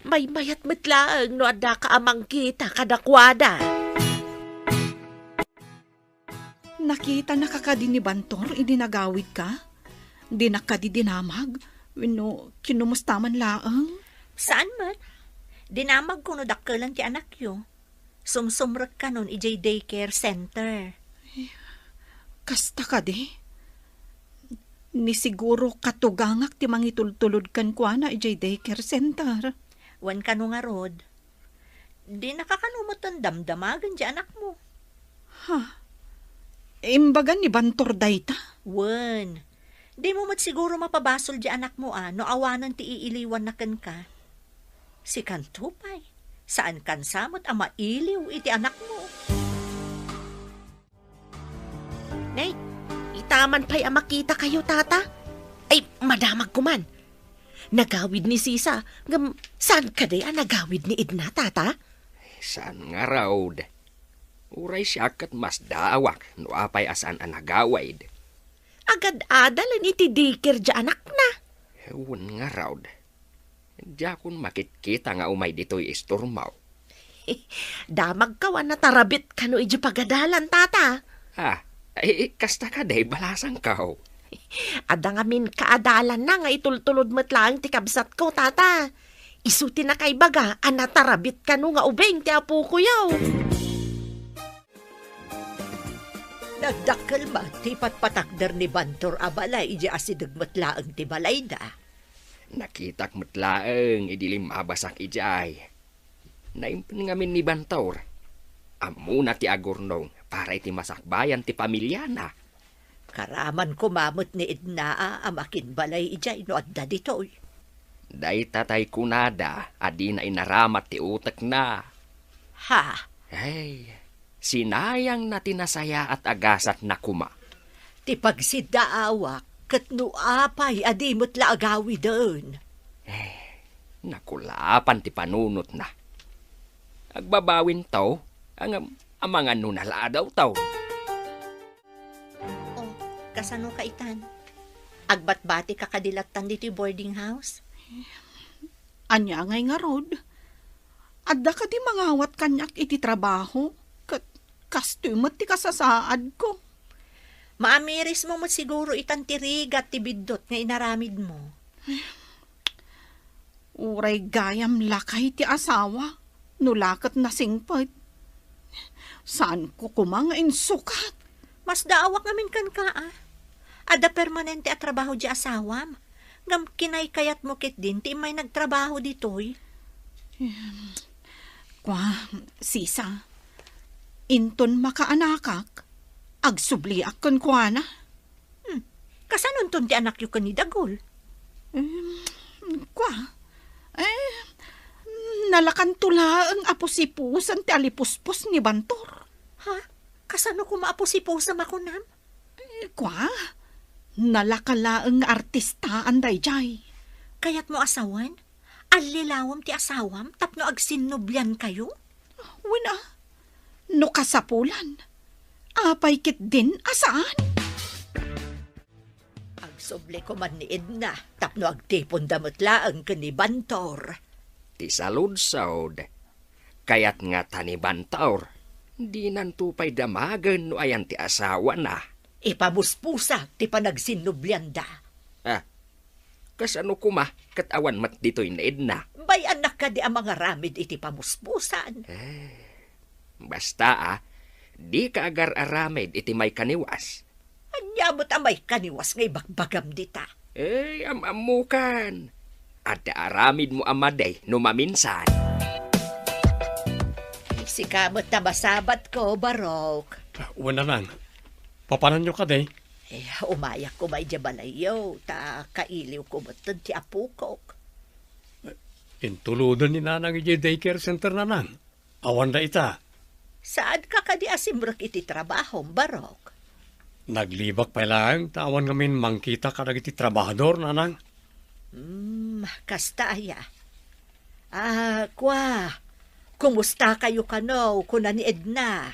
maymayat met laeng no addaka a mangkita kadakuada. Nakitanaka kadi ni Bantor idi nagawidka? Dinak kadi dinamag? Wenno kinumusta man laeng? Saan met. Dinamagko no dakkelan ti anakyo. Sumsumrek kanon idiay daycare center. Kasta kadi? Ni siguro katugangak ti mangitultulod kenkuana idiay daycare center. Wen kano ngarud, dinaka kano metten damdamagen ti anakmo. Ha? Imbagan ni Bantor dayta? Wen, dimo met siguro mapabasol ti anakmo a no awanen ti iiliwanna kenka. Sikanto pay, saankan sa met a mailiw iti anakmo. Nay, itaman pay a makitakayo, Tata. Ay, madamagko man. Nagawid ni Sisa, ngem saan kadi a nagawid ni Edna, Tata? Saan ngarud? Uray siak ket masdaawak no apay a saan a nagawid. Agad-adalen iti daycare diay anakna. Wen ngarud. Diakon makitkita nga umay ditoy istormo. Damagkaw a natarabit kano idiay pagadalan, Tata. Ah, ay, kasta kadi, balasangkaw. Adda ngamin kaadalanna nga itultulod met laeng ti kabsatko, Tata. Isu ti nakaibaga a natarabit kano nga ubing ti apokoyo. Nagdakkel met ti ipatpatakder ni Bantor a balay idiay asideg met laeng ti balayda. Nakitak met laeng idi limmabasak idiay. Naimbag ngamin ni Bantor. Ammona ti agurnong para iti masakbayan ti pamiliana. Karaman koma met ni Edna a makinbalay idiay no adda ditoy. Dayta tay kunada a dina inaramat ti utekna. Ha? Ay, sinayangna ti nasayaat a gasatna koma. Ti pagsiddaawak ket no apay a di met la agawiden. Eh, nakulapan ti panunotna. Agbabawinto, ngem amangan no naladawto. Oh, kasano ka itan? Agbatbati ka kadi lattan ditoy boarding house? Ania ngay ngarud? Adda kadi mangawat kaniak iti trabaho? Ket Kastoy met ti kasasaadko. Maamirismo met siguro itan ti rigat ti biddut nga inaramidmo. Uray gayam lakay ti asawa, no la ket nasingpet. Saanko koma nga insukat. Masdaawak ngamin kenka, a. Adda permanente a trabaho di asawam. Ngem kinaykayatmo ketdin ti immay nagtrabaho ditoy. Em, kua, sisa, inton makaanakak, agsubliak kenkuana. Hmm. Kasanonton ti anakyo ken ni Dagul? Em, kua, eh, nalakanto laeng a pusipusan ti alipuspos ni Bantor. Ha? Kasano koma a pusipusan a kunam? Eh, kua, nalaka laeng nga artistaan daydiay. Kayatmo a sawen? Allilawem ti asawam tapno agsinnubliankayo? Wen a, no kasapulan, apay ketdin a saan? Agsubli koman ni Edna tapno agtiponda met laeng ken ni Bantor. Ti saludsod, kayat ngata ni Bantor, dinanto pay damagen no ayan ti asawana. Ipamuspusa ti panagsinnublianda. Ah, kasano koma ket awan met ditoy ni Edna? Bay-annak kadi a mangaramid iti pamuspusan? Eh, basta, a, dika agar-aramid iti maikaniwas. Ania met a maikaniwas nga ibagbagam dita? Eh, am-ammokan. Adda aramidmo a madi no maminsan. Ay, sika met a masabatko, Barok. Wen, nanang. Papananyo kadi? Eh, umayak koma idiay balayyo, ta kailiwko metten ti apokok. Intuloden ni nanang idiay daycare center, nanang. Awanda ita. Saanka kadi a simrek iti trabahom, Barok? Naglibak pay laeng ta awan ngamin mangkita kadagiti trabahador, nanang. Hmm, kasta aya. Ah, kua, kumustakayo kano, kuna ni Edna?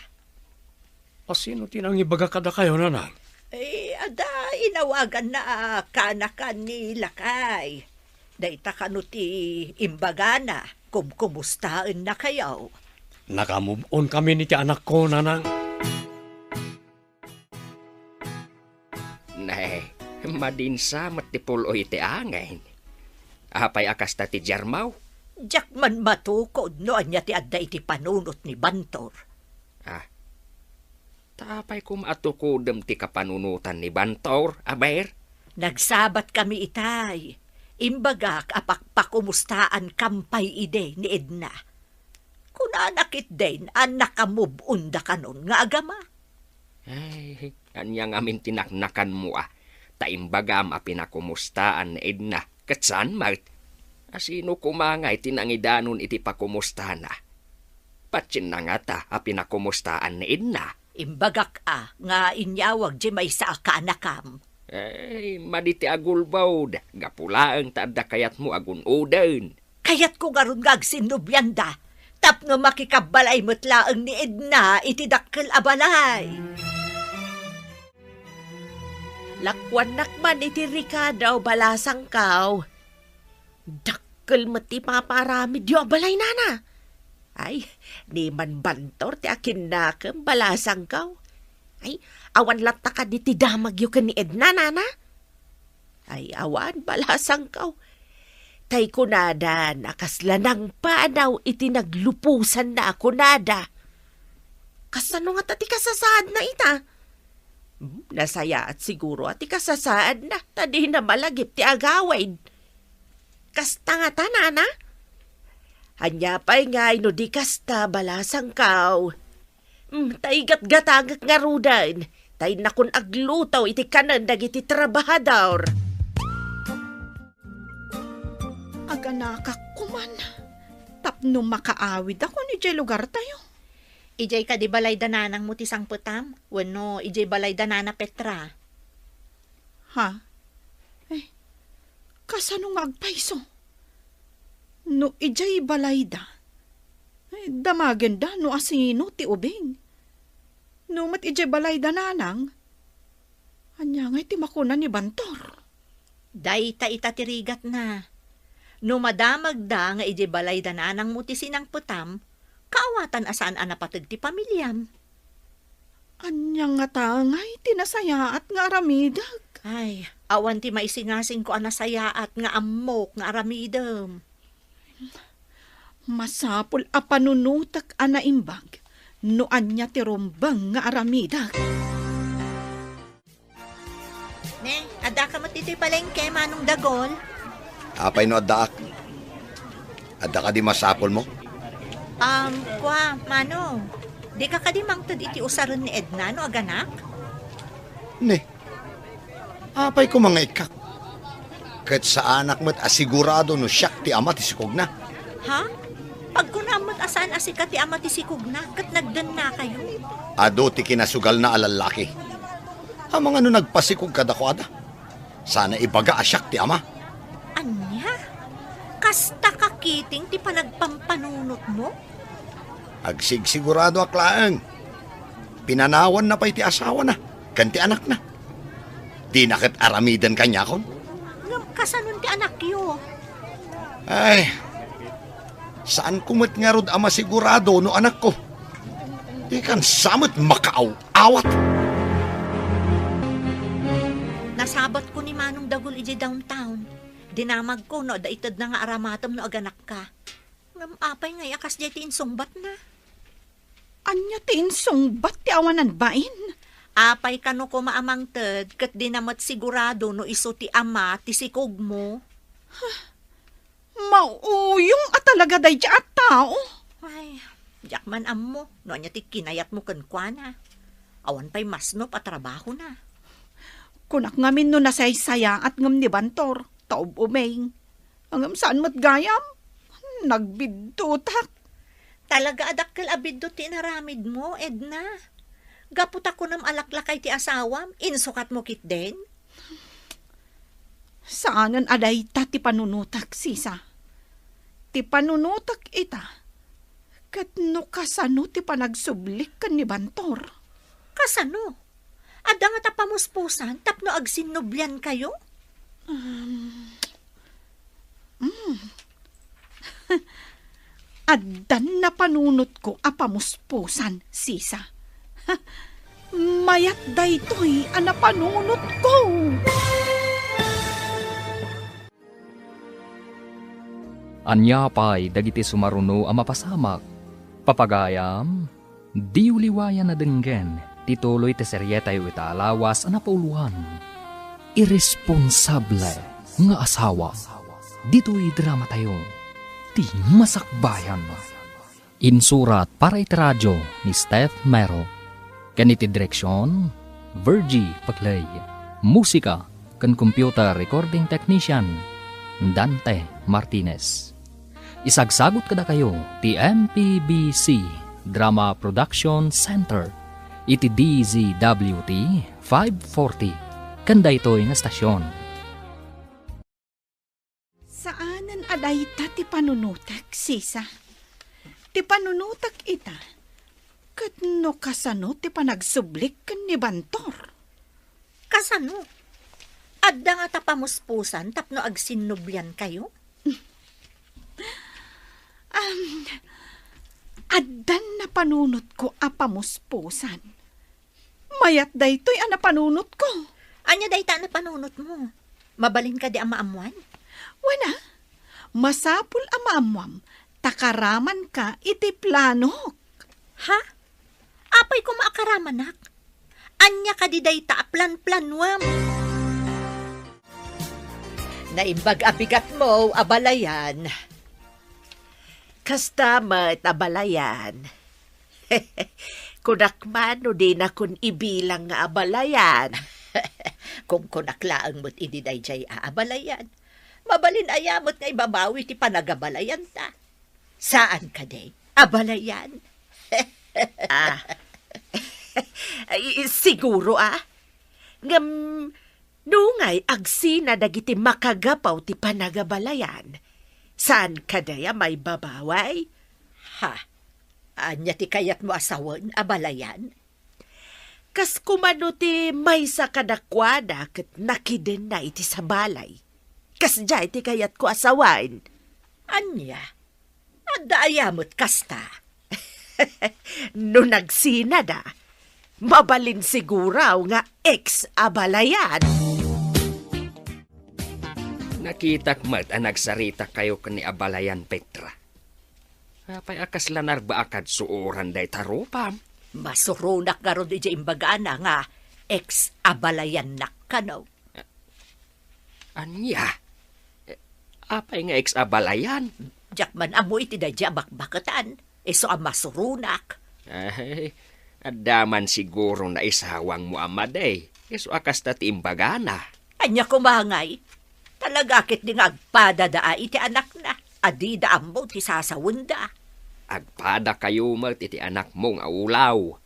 A, sino ti nangibaga kadakayo, nanang? Eh, adda inawaganna a kaanakan ni lakay. Dayta kano ti imbagana, kumkumustaennakayo? Nakamove on kami iti anakko, nanang. Nay, madinsa met ti pul-oy iti angin. Apay a kasta ti diarmaw? Diak man matukod no ania ti adda iti panunot ni Bantor. Ah, ta apay koma a tukodem ti kapanunotan ni Bantor, aber? Nagsabat kami itay. Imbagak a pakpakumustaan kam pay idi ni Edna. Kunana ketdin a nakamove on da kanon nga agama. Ay, ania ngamin ti naknakanmo a, ta imbagam a pinakumustaan ni Edna, ket saan met? A, sino koma ngay ti nangidanon iti pakumustana? Patienna ngata a pinakumustaan ni Edna. Imbagak a nga inyawag di maysa a kaanakam. Ay, madi ti agulbod, gapu laeng ta adda kayatmo a gun-oden. Kayatko ngarud nga agsinnublianda, tapno makikabbalay met laeng ni Edna iti dakkel a balay. Lakuannak man iti rikado, balasangkaw. Dakkel met ti ipapaaramidyo a balay, nana. Ay, ni man Bantor ti akinnakem, balasangkaw. Ay, awan latta kadi ti damagyo ken ni Edna, nana? Ay, awan, balasangkaw. Tay kunada, nakasla nangpanaw iti nagluposanna a kunada. Kasano ngata ti kasasaadna ita? Hmm, nasayaat siguro a ti kasasaadna, ta dina malagip ti agawid. Kasta ngata, nana? Ania pay ngay no di kasta, balasangkaw? Hmm, ta igatgatangek ngaruden, ta innakon agluto iti kanen dagiti trabahador. Aganakak koman, tapno makaawidakon idiay lugartayo. Idiay kadi balay da nanangmo ti sangpetam, wenno idiay balay da nana Petra? Ha? Eh, kasano nga agpayso? No idiay balayda, eh, damagenda no asino ti ubing. No met idiay balayda nanang, ania ngay ti makuna ni Bantor? Dayta ita ti rigatna. No madamagda nga idiay balayda nanangmo ti sinangpetam, kaawatan a saan a napateg ti pamiliam. Ania ngata ngay ti nasayaat nga aramidek? Ay, awan ti maisingasingko a nasayaat nga ammok nga aramidem. Masapul a panunotek a naimbag no ania ti rumbeng nga aramidek. Ne, addaka met ditoy palengke, Manong Dagol? Apay no addaak? Adda kadi masapulmo? Um, kua, Manong, dika kadi mangted iti usaren ni Edna no aganak? Ne, apay koma nga ikkak? Ket saanak met a sigurado no siak ti ama ti sikogna. Ha? Pagkunam met a saan a sika ti ama ti sikogna ket nagdennakayo? Adu ti kinasugalna a lallaki. Amangan no nagpasikog kadakuada. Sana ibaga a siak ti ama. Ania? Kasta ka kiting ti panagpampanunotmo? Agsigsiguradoak laeng. Pinanawanna pay ti asawana ken ti anakna. Dina ket aramiden kaniakon. Ngem kasanon ti anakyo? Ay, saanko met ngarud a masigurado no anakko. Dikan sa met makaaw-awat. Nasabatko ni Manong Dagul idiay downtown. Dinamagko no adda itedna nga aramatem no aganakka. Ngem apay ngay a kasdiay ti insungbatna? Ania ti insungbat ti awanan bain? Apay kano koma a mangted ket dina met sigurado no isu ti ama ti sikogmo? Mauyong a talaga daydiay a tao. Ay, diak man ammo no ania ti kinayatmo kenkuana. Awan pay masnop a trabahona. Kunak ngamin no nasaysayaat ngem ni Bantor, ta ub-umeng. Ngem saan met gayam? Nagbiddutak. Talaga a dakkel a biddut ti inaramidmo, Edna. Gapu ta kunam a laklakay ti asawam, insukatmo ketdin? Saanen a dayta ti panunotek, sisa. Ti panunotek ita, ket no kasano ti panagsublik ken ni Bantor? Kasano? Adda ngata pamuspusan tapno agsinnubliankayo? Um, mm. Addan napanunotko a pamuspusan, sisa. Mayat daytoy a napanunotko. Ania pay dagiti sumaruno a mapasamak? Papagayam, diyo liwayan a denggen ti tuloy ti serietayo ita a lawas a napauluan, Irresponsable nga Asawa. Ditoy dramatayo, Ti Masakbayan. Insurat para iti radio ni Steph Mero, ken iti direksion, Virgie Paclay. Musika ken computer recording technician, Dante Martinez. Isagsagut kadakayo ti M P B C Drama Production Center iti D Z W T five forty ken daytoy nga stasyon. Saanen a dayta ti panunotek, sisa. Ti panunotek ita, ket no kasano ti panagsublik ken ni Bantor? Kasano? Adda ngata pamuspusan tapno agsinnubliankayo? Am, addan napanunotko a pamuspusan. Mayat daytoy a napanunotko. Ania dayta a napanunotmo? Mabalin kadi a maammoan? Wen a, masapul a maammoam ta karamanka iti planok. Ha? Apay koma a karamanak? Ania kadi dayta a planplanuam? Naimbag a bigatmo, abalayan. Kasta met, abalayan. Kunak man no dinakon ibilang nga abalayan. Kunkunak laeng met idi daydiay a abalayan. Mabalin aya met nga ibabawi ti panagabalayanta? Saan kadi, abalayan? Ah. Ay, siguro, ah. Ngem, nungay agsina dagiti makagapu ti panagabalayan, saan kadi a maibabaway? Ha? Ania ti kayatmo a sawen, abalayan? Kas koma no ti maysa kadakuada ket nakidenna iti sabalay. Kasdiay ti kayatko a sawen. Ania? Adda aya met kasta? No nagsinada, Mabalin siguro nga ex abalayan. Nakitak met a nagsarita kayo ken ni abalayan, Petra. Apay a kasla narbaakad suuran dayta rupam? Masuronak ngarud idiay imbagana nga ex abalayannak kano. Ania? Eh, apay nga ex abalayan? Diak man ammo iti daydiay a bakbaketan. Isu a masuronak. Ay, adda man siguro naisawangmo a madi. Isu a kasta ti imbagana. Ania koma ngay? Talaga ketdi nga agpadada iti anakna a dida ammo ti sasawenda. Agpada kayo met iti anakmo nga ulaw.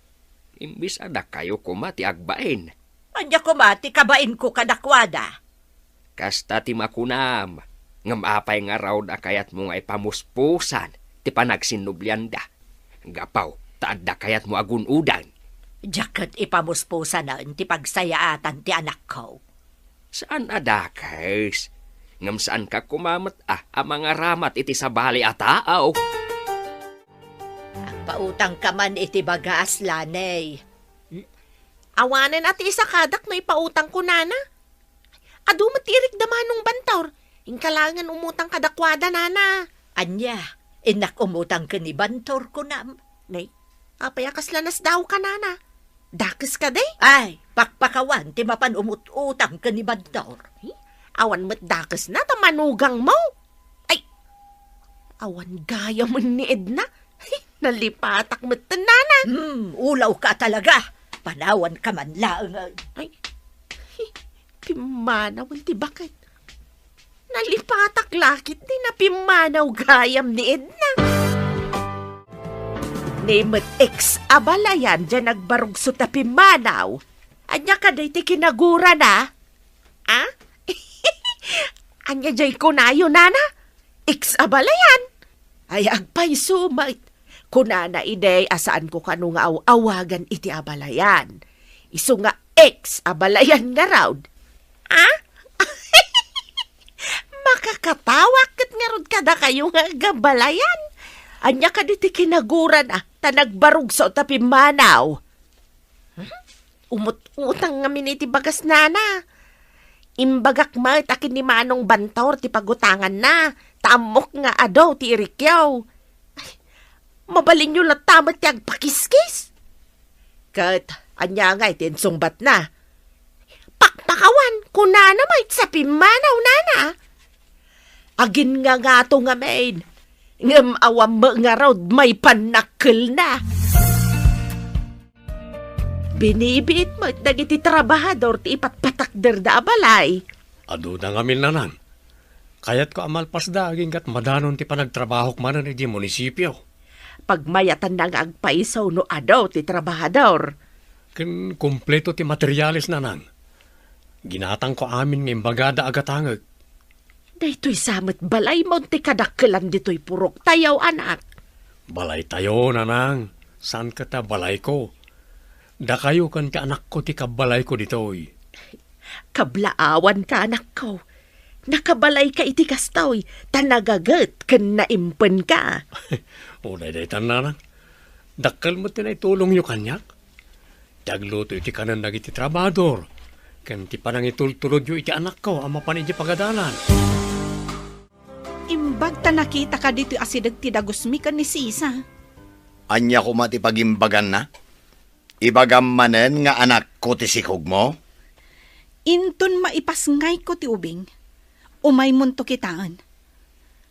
Imbes a dakayo koma ti agbain. Ania koma ti kabainko kadakuada? Kasta ti makunam, ngem apay ngarud a kayatmo nga ipamuspusan ti panagsinnublianda? Gapu ta adda kayatmo a gun-odan. Diak ket ipamuspusanen ti pagsayaatan ti anakko. Saan a dakes, ngem saanka koma met a, a mangaramat iti sabali a tao. Agpautangka man iti bagas, Laney. Hmm? Awanen a ti isakadak no ipautangko, nana. Adu met ti irikda Manong Bantor. Inka laengen umutang kadakuada, nana. Ania, innak umutang ken ni Bantor, kunam? Nay, apay a kasla nasdawka, nana? Dakes kadi? Ay, pakpakawan ti mapan umut-utang ken ni Bantor. Eh, awan met dakesna ta manugangmo. Ay, awan gayamen ni Edna. Nalipatak met, nana. Hmm, ulawka talaga. Panawanka man laeng. Ay, pimmanaw ti baket. Nalipatak la ketdi napimmanaw gayam ni Edna. Ni met ex abalayan diay nagbarugso ta pimmanaw. Ania kadi ti kinagurana? Ah? Ania diay kunayo, nana? Ex abalayan? Ay, agpayso met. Kunana idi a saanko kano nga aw-awagan iti abalayan. Isu nga ex abalayan ngarud. Ah? Makakatawak ket ngarud kadakayo nga agabalayan. Ania kadi ti kinagurana ta nagbarugso ta pimmanaw? Hmm? Umut-utang ngamin iti bagas, nana. Imbagak met a ken ni Manong Bantor ti pagutanganna, ta ammok nga adu ti irikyo. Ay, mabalinyo latta met ti agpakiskis. Ket ania ngay ti insungbatna? Pakpakawan, kunana met sa pimmanaw, nana. Aginngangato ngamin, ngem awan met ngarud maipan nakkelna. Binibiit met dagiti trabahador ti ipatpatakderda a balay. Aduda ngamin, nanang. Kayatko a malpasda agingga't madanon ti panagtrabahok manen idiay munisipio. Pagmayatanna nga agpayso no adu ti trabahador. Ken kompleto ti materiales, nanang. Ginatangko amin nga imbagada a gatangek. Daytoy sa met balaymo ti kadakkelan ditoy puroktayo, anak. Balaytayo, nanang. Saan ket a balayko. Dakayo ken ti anakko ti kabbalayko ditoy. Kablaawanka, anakko. Nakabalayka iti kastoy, ta nagaget ken naimpenka. Uray daytan, nanang. Dakkel met ti naitulongyo kaniak. Ti agluto iti kanen dagiti trabahador, ken ti panangitultulodyo iti anakko a mapan idiay pagadalan. Imbag ta nakitaka ditoy asideg ti dagusmi ken ni Sisa. Ania koma ti pagimbaganna? Ibagam manen nga anakko ti sikogmo? Inton maipasngayko ti ubing, umaymonto kitaen.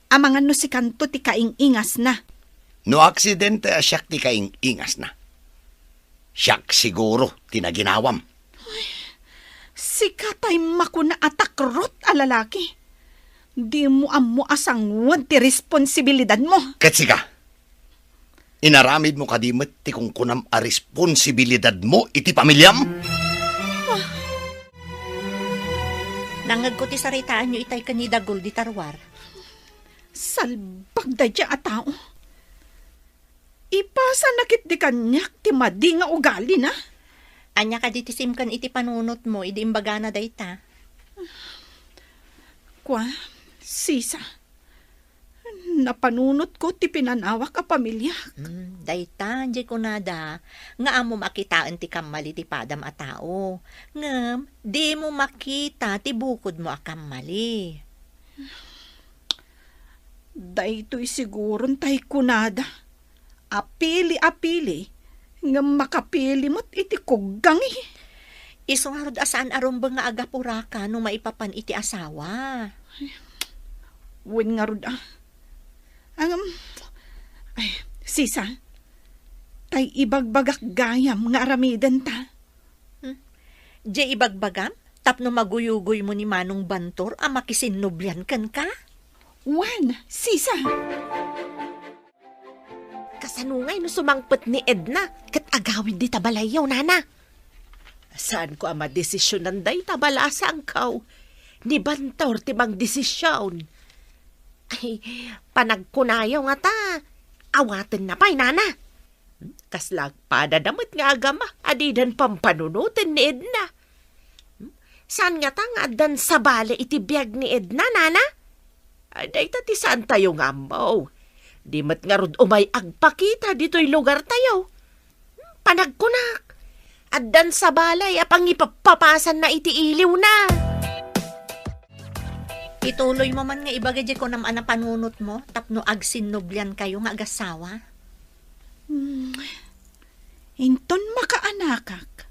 Amangan no sikanto ti kaing-ingasna. No aksidente a siak ti kaing-ingasna, siak siguro ti naginawam. Sika tay makuna a takrot a lalaki. Dimo ammo a sanguan ti responsibilidadmo. Ket sika, inaramidmo kadi met ti kunkunam a responsibilidadmo iti pamiliam? Nangngegko ti saritaanyo itay ken ni Dagul dita ruar. Salbag daydiay a tao. Ipasana ketdi kaniak ti madi nga ugalina. Ania kadi ti simken iti panunotmo idi imbagana dayta? Kua, Sisa, Napanunotko ti pinanawak a pamiliak. Hmm, dayta, diay kunada, nga ammom a kitaen ti kammali ti padam a tao. Ngem, dimo makita ti bukodmo a kammali. Daytoy siguron tay kunada. Apili, apili, ngem makapili met iti kuggangi. Isu ngarud a saan a rumbeng nga agapuraka no maipapan iti asawa. Wen ngarud a. Ngem, ay, sisa, tay ibagbagak gayam nga aramidenta. Hmm? Diay ibagbagam tapno maguyugoymo ni Manong Bantor a makisinnublian kenka? Wen, sisa. Kasano ngay no sumangpet ni Edna ket agawid dita balayyo, nana? Saanko a madesisionan dayta, balasangko. Ni Bantor ti mangdesisyon. Ay, panagkunayo ngata, awatenna pay, nana. Kasla agpadada met nga agama a didan pampanunoten ni Edna. Saan ngata nga addan sabali iti biag ni Edna, nana? Ay, dayta ti saantayo nga ammo. Di met ngarud umay agpakita ditoy lugartayo. Panagkunak, addan sabali a pangipappapasanna iti iliwna. Ituloymo man nga ibaga diay kunam a napanunotmo tapno agsinnubliankayo nga agassawa. Hmm. Inton makaanakak,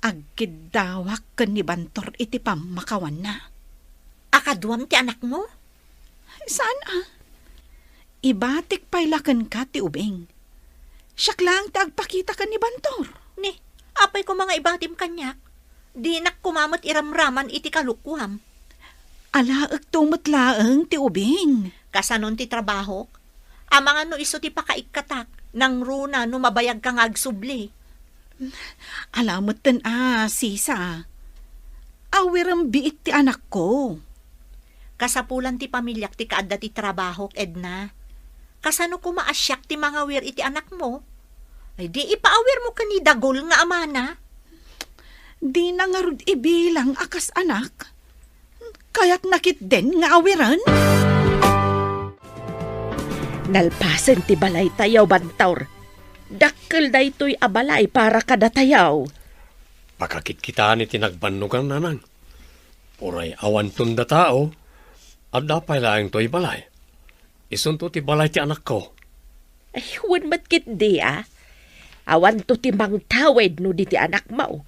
agkiddawak ken ni Bantor iti pammakawanna. A kaduam ti anakmo? Saan a? Ibatik pay la kenka ti ubing. Siak laeng ti agpakita ken ni Bantor. Ni, apay koma nga ibatim kaniak? Dinak koma met iramraman iti kalokuam. Alaekto met laeng ti ubing. Kasanon ti trabahok? Amangan no isu ti pakaikkatak, nangruna no mabayagka nga agsubli. Ala metten a, sisa. Awirem biit ti anakko. Kasapulan ti pamiliak ti kaadda ti trabahok, Edna. Kasano koma a siak ti mangawir iti anakmo? Ay, di ipaawirmo ken ni dagul nga amana. Dina ngarud ibilang a kas anak. Kayatna ketdin nga awiren? Nalpasen ti balaytayo, Bantor. Dakkel daytoy a balay para kadatayo. Pakakitkitaan iti nagbannogan, nanang. Uray awanton datao, adda pay laeng toy balay. Isunto ti balay ti anakko. Ay, wen met ketdi a. Awanto ti mangtawid no di ti anakmo.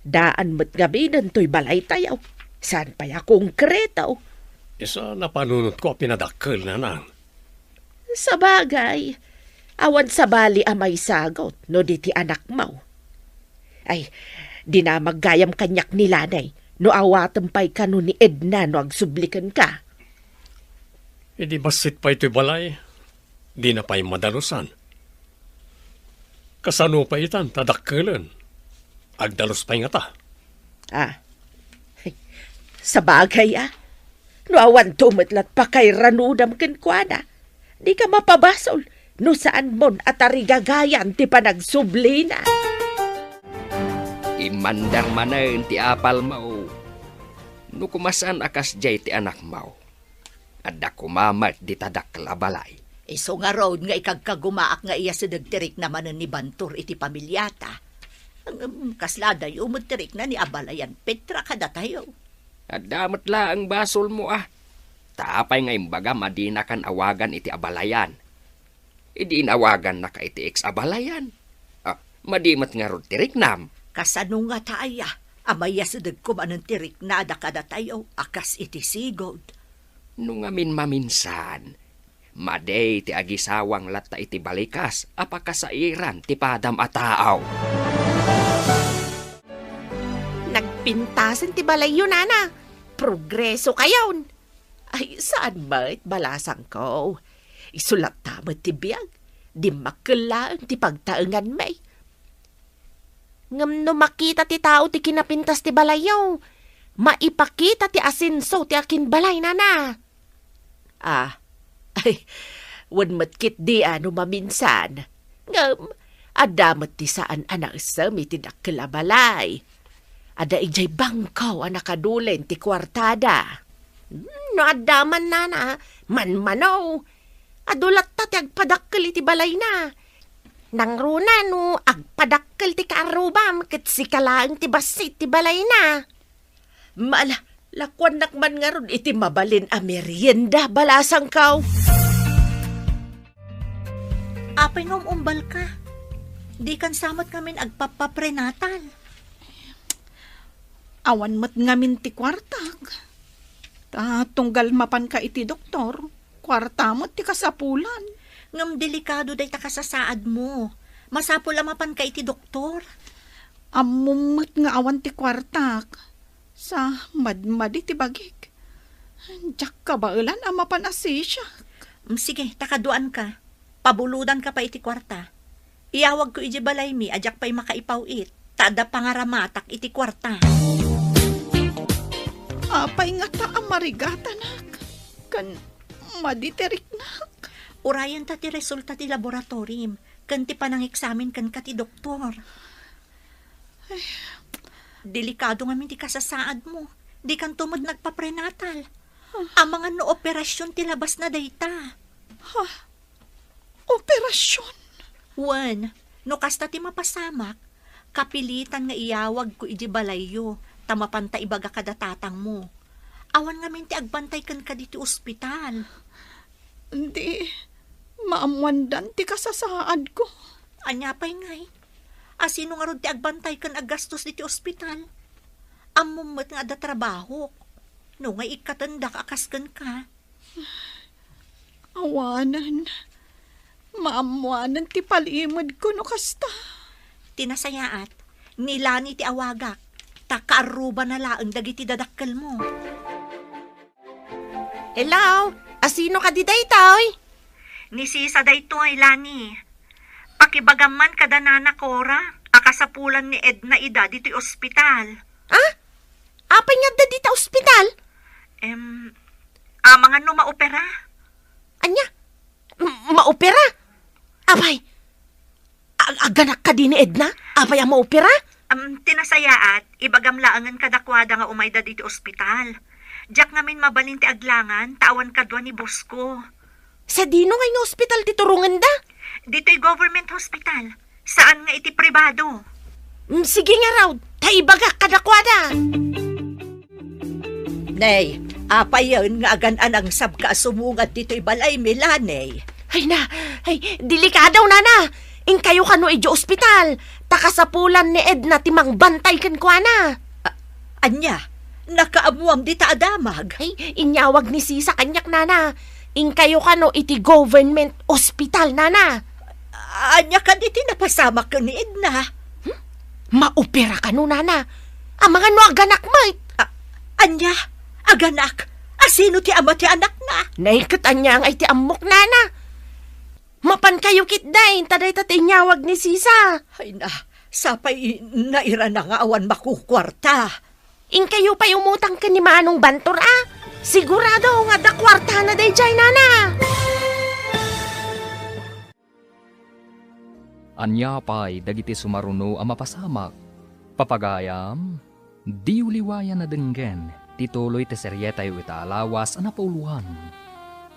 Daan met ngaminen toy balaytayo. Saan pay a konkreto. Isu a napanunotko a pinadakkel, nanang. Sabagay, awan sabali a maisagut no di ti anakmo. Ay, dinamag gayam kaniak ni Lanay no awatem pay kano ni Edna no agsubli kenka. Idi bassit pay toy balay, dina pay madalusan. Kasano pay itan ta dakkelen? Agdalus pay ngata. Ah. Sabagay a. No awanto met lat pakairanudam kenkuana, dika mapabasol no saanmon a tarigagayan ti panagsublina. Immandar manen ti apalmo. No koma saan a kasdiay ti anakmo, adda koma met dita dakkel a balay. Isu ngarud nga ikagkagumaak nga iyasideg ti rikna manen ni Bantor iti pamiliata. Ngem kasla adayo met ti rikna ni abalayan Petra kadatayo. Adda met laeng basolmo a. Ta apay nga imbagam a dinakan awagan iti abalayan? Idi inawagannaka iti ex abalayan. Ah, madi met ngarud ti riknam. Kasano ngata aya a mayasidegko manen ti riknada kadatayo a kas iti sigud? No ngamin maminsan, madi ti agisawang latta iti balikas a pakasairan ti padam a tao. Nagpintasen ti balayyo, nana. Progreso kayon. Ay, saan met, balasangko. Isu latta met ti biag. Dimmakkel laeng ti pagtaenganmi. Ngem no makita ti tao ti kinapintas ti balayyo, maipakita ti asenso ti akinbalay, nana. Ah, ay, wen met ketdi a no maminsan. Ngem, adda met ti saan a naessem iti dakkel a balay. Adda idiay bangko a nakadulen ti kuartada. No adda man, nana, manmano. Adu latta ti agpadakkel iti balayna. Nangruna no agpadakkel ti kaarrubam ket sika laeng ti bassit ti balayna. Mala, lakuannak man ngarud iti mabalin a merienda, balasangko. Apay nga um-umbalka? Dikan sa met ngamin agpappaprenatal. Awan met ngamin ti kuartak. Ta tunggal mapanka iti doktor, kuarta met ti kasapulan. Ngem delikado dayta kasasaadmo. Masapul a mapanka iti doktor. Ammom met nga awan ti kuartak. Sa madmadi ti bagik. Diak kabaelan a mapan a sisiak. Mm, sige, ta kaduaanka. Pabulodanka pay iti kuarta. Iyawagko idiay balaymi a diak pay makaipaw-it, ta adda pangaramatak iti kuarta. Apay ngata a marigatanak ken madi ti riknak? Urayenta ti resulta ti laboratorim ken ti panangeksamin kenka ti doktor. Ay. Delikado ngamin ti kasasaadmo. Dikanto met nagpaprenatal. Amangan no operasion ti labasna dayta. Ha? Operasion? Wen, no kasta ti mapasamak, kapilitan nga iyawagko idiay balayyo, ta mapanta ibaga kada tatangmo. Awan ngamin ti agbantay kenka ditoy ospital. Di, maammoandan ti kasasaadko. Ania pay ngay? Asino ngarud ti agbantay ken aggastos ditoy ospital? Ammom met nga adda trabahok. No ngay ikkatendak a kas kenka. Awanen. Maammoanen ti palimedko no kasta. Ti nasayaat, ni Lani ti awagak, ta kaarrubana laeng dagiti dadakkelmo. Hello? Asino kadi daytoy? Ni Sisa daytoy, Lani. Pakibagam man kada Nana Cora a kasapulan ni Edna ida ditoy ospital. Ah? Apay nga adda dita ospital? Em, amangan no maopera? Ania? M-, maopera? Apay, ag-, aganak kadi ni Edna? Apay a maopera? Am, ti nasayaat, ibagam laengen kadakuada nga umayda ditoy ospital. Diak ngamin mabalin ti aglangan, ta awan kadua ni boss ko. Sadino ngay nga ospital ti turongenda? Ditoy government hospital. Saan nga iti pribado. Mm, sige ngarud, ta ibagak kadakuada. Nay, apayen nga agan-anangsabka a sumungad ditoy balaymi, Lani? Ay na, ay, delikado, Nana. Inkayo kano idiay ospital, ta kasapulan ni Edna ti mangbantay kenkuana. A-, ania? Nakaammoam dita a damag? Ay, inyawag ni Sisa kaniak, Nana. Inkayo kano iti government ospital, Nana. Ania kadi ti napasamak ken ni Edna? Hmm? Maopera kano, Nana? Amangan no aganak met. A-, ania? Aganak? Asino ti ama ti anakna? Nay, ket ania ngay ti ammok, Nana? Mapankayo ketdi, ta dayta ti inyawag ni Sisa. Ay na, sapay nairana nga awan makukuarta. Inkayo pay umutang ken ni Manong Bantor, a? Sigurado nga adda kuartana daydiay, Nana. Ania pay dagiti sumaruno a mapasamak? Papagayam, diyo liwayan a denggen ti tuloy ti serietayo ita a lawas a napauloan,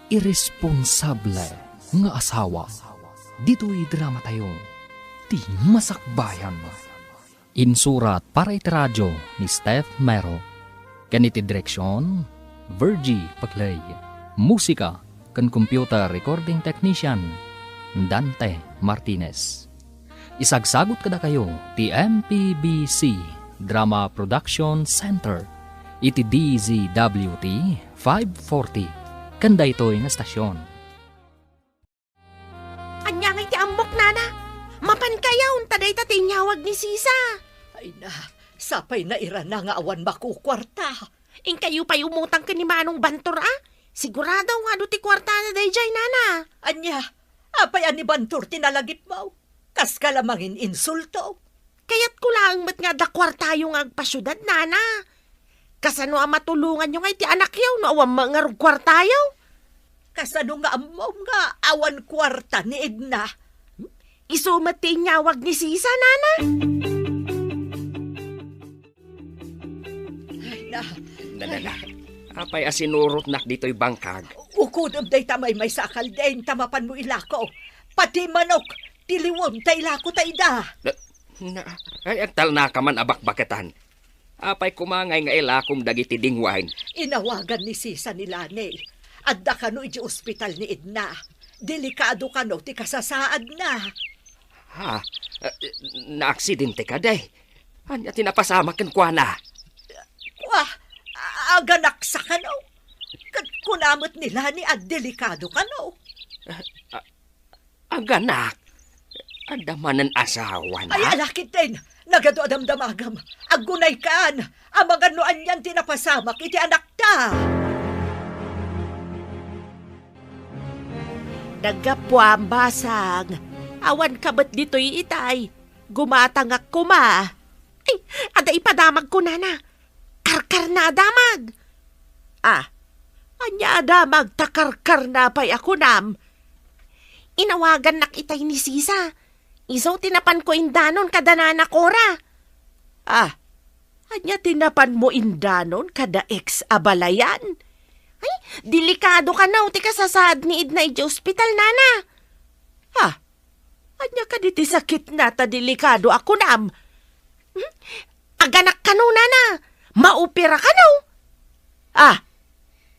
Iresponsable nga Asawa. Ditoy dramatayo, Ti Masakbayan. Insurat para iti radio ni Steph Mero. Ken iti direksion, Virgie Paclay. Musika ken computer recording technician, Dante Martinez. Isagsagut kadakayo ti M P B C Drama Production Center iti D Z W T five forty ken daytoy nga stasyon. Ania ngay ti ammok, Nana? Mapankayo, ta dayta ti inyawag ni Sisa. Ay na, sapay nairana nga awan makukuarta. Inkayo pay umutang ken ni Manong Bantor, a? Sigurado nga adu ti kuartana daydiay, Nana. Ania? Apay a ni Bantor ti nalagipmo? Kaska la mangin-insulto. Kayatko laeng met nga adda kuartayo nga agpasiudad, Nana. Kasano a matulonganyo ngay ti anakyo no awan met ngarud kuartayo? Kasano nga ammom nga awan kuarta ni Edna? Isu met ti inyawag ni Sisa, Nana. Ay, na. Na, na, na. Apay a sinurotnak ditoy bangkag? Ukudem dayta maymaysa a kalding ta mapanmo ilako. Pati manok, tiliwem ta ilako ta ida. Na, na, ay, agtalnaka man a bakbaketan. Apay koma ngay nga ilakom dagiti dingwain? Inawagan ni Sisa ni Lani. Adda kano iti ospital ni Edna. Delikado kano ti kasasaadna. Ha? Eh, naaksidente kadi? Ania ti napasamak kenkuana? Kua, a-, aganaksa kano. Ket kuna met ni Lani a delikado kano. Ah, ah, aganak? Adda manen asawana? Ay, alakit din. Nagadu a damdamagam. Aggunaykan. Amangan no anian ti napasamak iti anakta. Naggapuam, basang. Awan ka met ditoy itay. Gumatangak koma. Ay, adda ipadamagko, nana. Karkarna a damag. Ah, ania a damag ta karkarna pay a kunam? Inawagannak itay ni Sisa. Isu ti napanko indanon kada nana Cora. Ah, ania ti napanmo indanon kada ex abalayan? Ay, delikado kano ti kasasaad ni Edna iti ospital, nana. Ah, ania kadi ti sakitna ta delikado a kunam? Hmm? Aganak kano, nana? Maopera kano? Ah,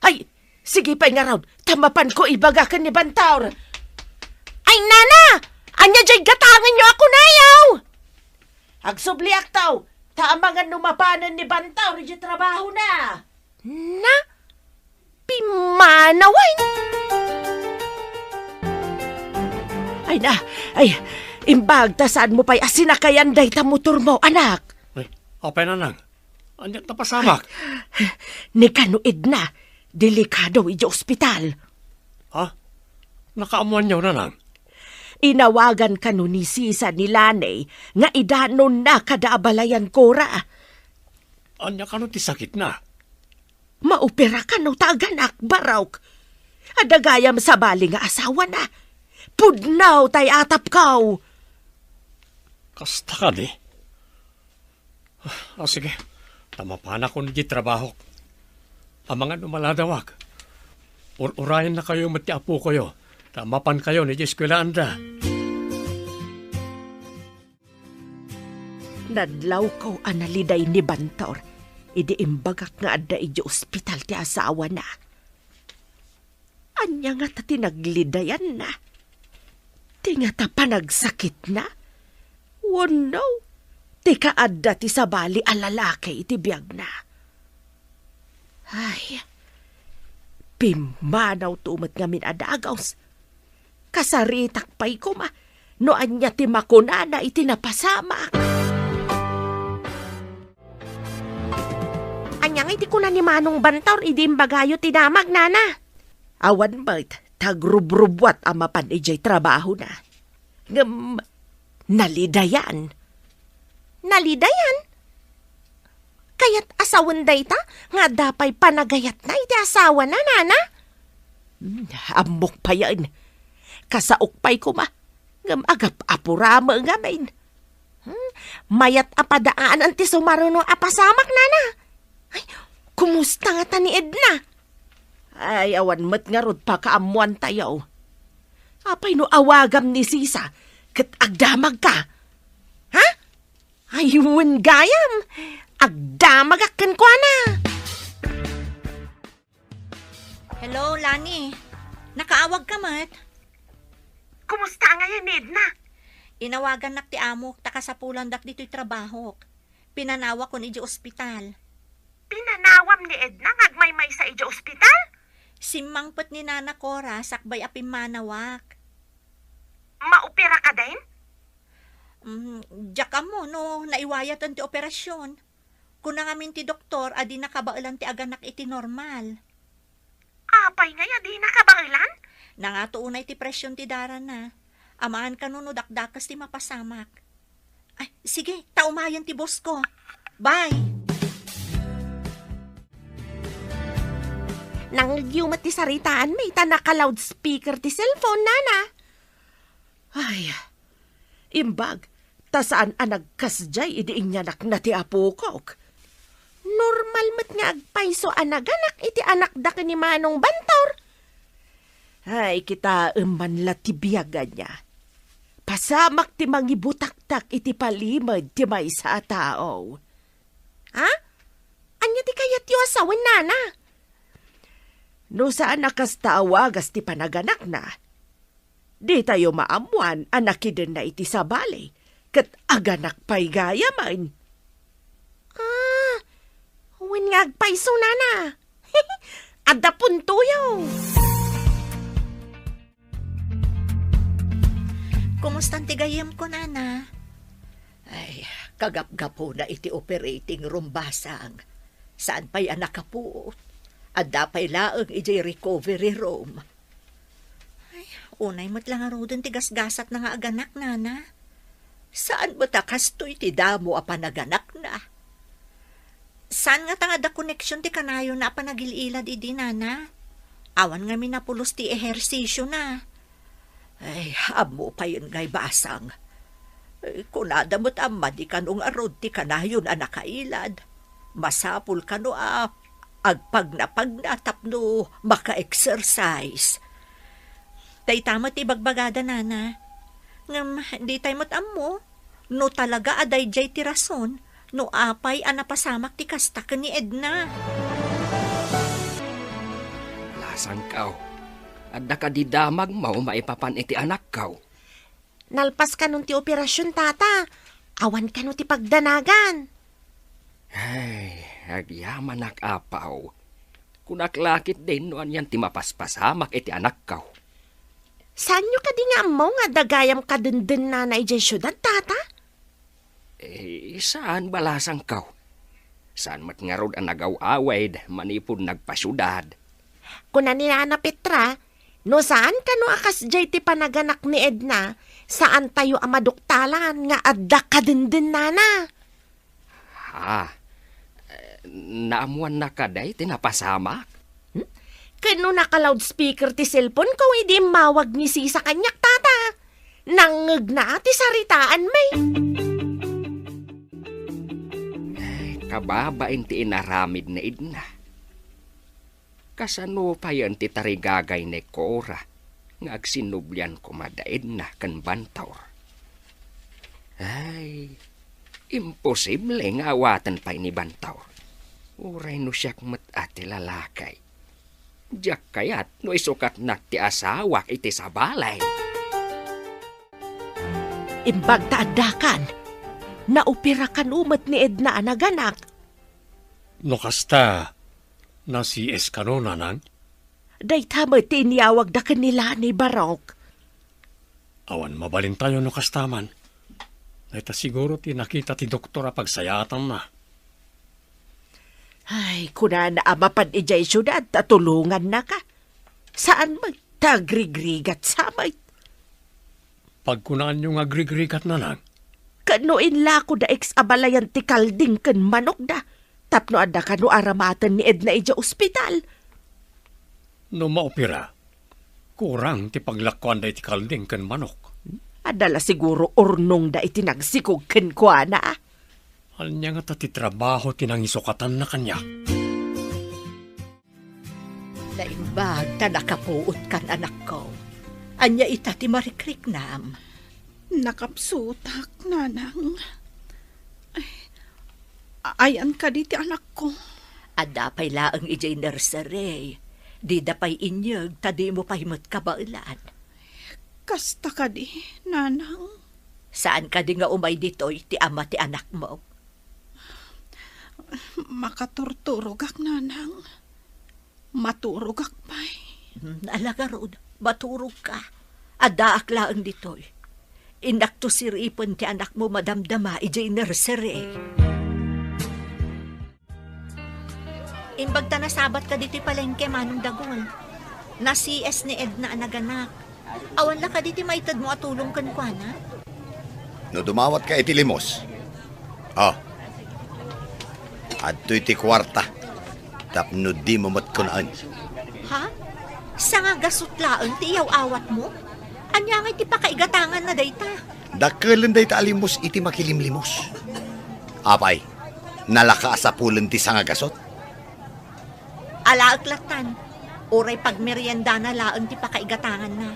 ay, sige pay ngarud, ta mapanko ibaga ken ni Bantaur. Ay, nana! Ania jay gatangenyo a kunayo? Agsubliakto, ta amangan no mapanen ni Bantaur iti trabahona. Na? Pimmanawen? Ay na, ay, imbag ta saanmo pay a sinakayan dayta motormo, anak. Ay, apay, nanang? Ania ti napasamak? Ni kano Edna, delikado iti ospital. Ha? Nakaammoanyo, nanang? Inawagan kano ni Sisa ni Lani nga idanonna kada abalayan, Cora. Ania kano ti sakitna? Maopera kano ta aganak, barok. Adda gayam sabali nga asawana. Pudno tay atapko. Kasta kadi? Ah, sige. Ta mapanakon iti trabahok. Amangan no maladawak. Ur-urayennakayo met ti apokoyo. Ta mapankayo iti eskuelaanda. Nadlawko a naliday ni Bantaur idi imbagak nga adda idiay ospital ti asawana. Ania ngata ti naglidayanna? Ti ngata panagsakitna? Wenno ti kaadda ti sabali a lalaki iti biagna? Ay, pimmanawto met ngamin a dagus. Kasaritak pay koma no ania ti makunana iti napasamak. Ania ngay ti kuna ni Manong Bantaur idi imbagayo ti damag, nana? Awan met, ta agrubrubbuat a mapan idiay trabahona. Ngem, nalidayan. Nalidayan? Kayat a sawen dayta nga adda pay panagayatna iti asawana, nana? Hmm, ammok payen. Kasaok pay koma, ngem agap-apurami ngamin. Hmm, mayat a padaanan ti sumaruno a pasamak, nana. Ay, kumusta ngata ni Edna? Ay, awan met ngarud pakaammoantayo. Apay no awagam ni Sisa ket agdamagka? Ha? Ay, wen gayam, agdamagak kenkuana. Hello, Lani. Nakaawag ka met? Kumusta ngayen ni Edna? Inawagannak ti amok ta kasapulandak ditoy trabahok. Pinanawakon idiay ospital. Pinanawam ni Edna nga agmaymaysa idiay ospital? Simmangpet ni Nana Cora sakbay a pimmanawak. Maopera kadin? Mm, diak ammo no naiwayaten ti operasyon. Kuna ngamin ti doktor a dina kabaelan ti aganak iti normal. Apay ngay a dina kabaelan? Nangato unay ti presyon ti darana. Amaan kano no dakdakes ti mapasamak. Ay, sige, ta umayen ti boss ko. Bye! Nangngegyo met ti saritaanmi ta naka-loudspeaker ti cellphone, nana. Ay, imbag, ta saan a nagkasdiay idi inyanakna ti apokok. Normal met nga agpayso a naganak iti anakda ken ni Manong Bantaur. Ay, kitaem man la ti biag ania. Pasamak ti mangibutaktak iti palimed ti maysa a tao. Ha? Ania ti kayatyo a sawen, nana? No saan a kasta a wagas ti panaganakna, ditayo maammuan a nakidenna iti sabali ket aganak pay gayamen. Ah, wen nga agpayso, nana. Adda puntoyo. Kumustan ti gayyemko, nana? Ay, kagapgapuna iti operating room, basang. Saan pay a nakapuot. Adda pay laeng idiay recovery room. Ay, unay met la ngaruden ti gasgasatna nga aganak, nana. Saan met a kastoy ti damo a panaganakna? Saan ngata nga adda koneksion ti kanayonna a panagil-ilad idi, nana? Awan ngamin a pulos ti ehersisiona. Ay, ammo payen ngay, basang. Ay, kunada met a madi kano ngarud ti kanayon a nakailad. Masapul kano a agpagnapagna tapno maka-exercise. Dayta met ti ibagbagada, nana. Ngem, ditay met ammo no talaga a daydiay ti rason no apay a napasamak ti kasta ken ni Edna. Lasangkaw, adda kadi damagmo maipapan iti anakkaw? Nalpas kanon ti operasion, tata. Awan kano ti pagdanagan. Ay, agyamanak, apaw. Kunak la ketdin no anian ti mapaspasamak iti anakkaw. Saanyo kadi nga ammo nga adda gayam kadenden nana idiay siudad, tata? Eh, saan, balasangkaw. Saan met ngarud a nagaw-awid manipud nagpasiudad. Kuna ni Nana Petra, no saan kano a kasdiay ti panaganak ni Edna, saantayo a maduktalan nga adda kadenden nana. Ha? Eh, naammoanna kadi ti napasamak? Hmm? Ken no naka-loudspeaker ti cellphone ko idi immawag ni Sisa kaniak, tata. Nangngegna ti saritaanmi. Eh, kababain ti inaramid ni Edna. Kasano payen ti tarigagay ni Cora nga agsinnublian koma da Edna ken Bantaur? Ay, imposible nga awaten pay ni Bantaur. Uray no siak met a ti lalaki. Diak kayat no isukatnak ti asawak iti sabali. Imbag ta addakan, naopera kano met ni Edna a naganak. No kasta, na-C S kano, nanang? Dayta met ti inyawagda ken ni Lani, Barok. Awan mabalintayo no kasta man. Dayta siguro ti nakita ti doktor a pagsayaatanna. Ay, kunana a mapan idiay siudad ta tulongannaka. Saan met ta agrigrigat sa met. Pagkunaanyo nga agrigrigat, nanang? Ket no inlako da X a balayan ti kalding ken manokda, tapno adda kano aramaten ni Edna idiay ospital. No maopera, kurang ti paglakuanda iti kalding ken manok. Adda la siguro urnongda iti nagsikog kenkuana. Ania ngata ti trabaho ti nangisukatanna kaniak? Naimbag ta nakapuotkan, anakko. Ania ita ti marikriknam? Nakapsutak, nanang. Ay, a-, ayan kadi ti anakko? Adda pay laeng idiay nursery. Dida pay inyeg ta dimo pay met kabaelan. Kasta kadi, nanang? Saan kadi nga umay ditoy ti ama ti anakmo? Makaturturogak, nanang. Maturogak pay. Hmm, ala ngarud, maturogka. Addaak laeng ditoy. Innakto siripen ti anakmo madamdama idiay nursery. Imbag ta nasabat ka ditoy palengke, Manong Dagul. Na-C S ni Edna a naganak. Awan la kadi ti maitedmo a tulong kenkuana? No dumawatka iti limos, ah, adtoy ti kuarta tapno dimo met kunaen. Ha? Sangagasut laeng ti iyaw-awatmo? Ania ngay ti pakaigatanganna dayta? Dakkelen dayta a limos iti makilimlimos. Apay, Nalaka a sapulen ti sangagasut. Alaek lattan, uray pagmeriendana laeng ti pakaigatanganna.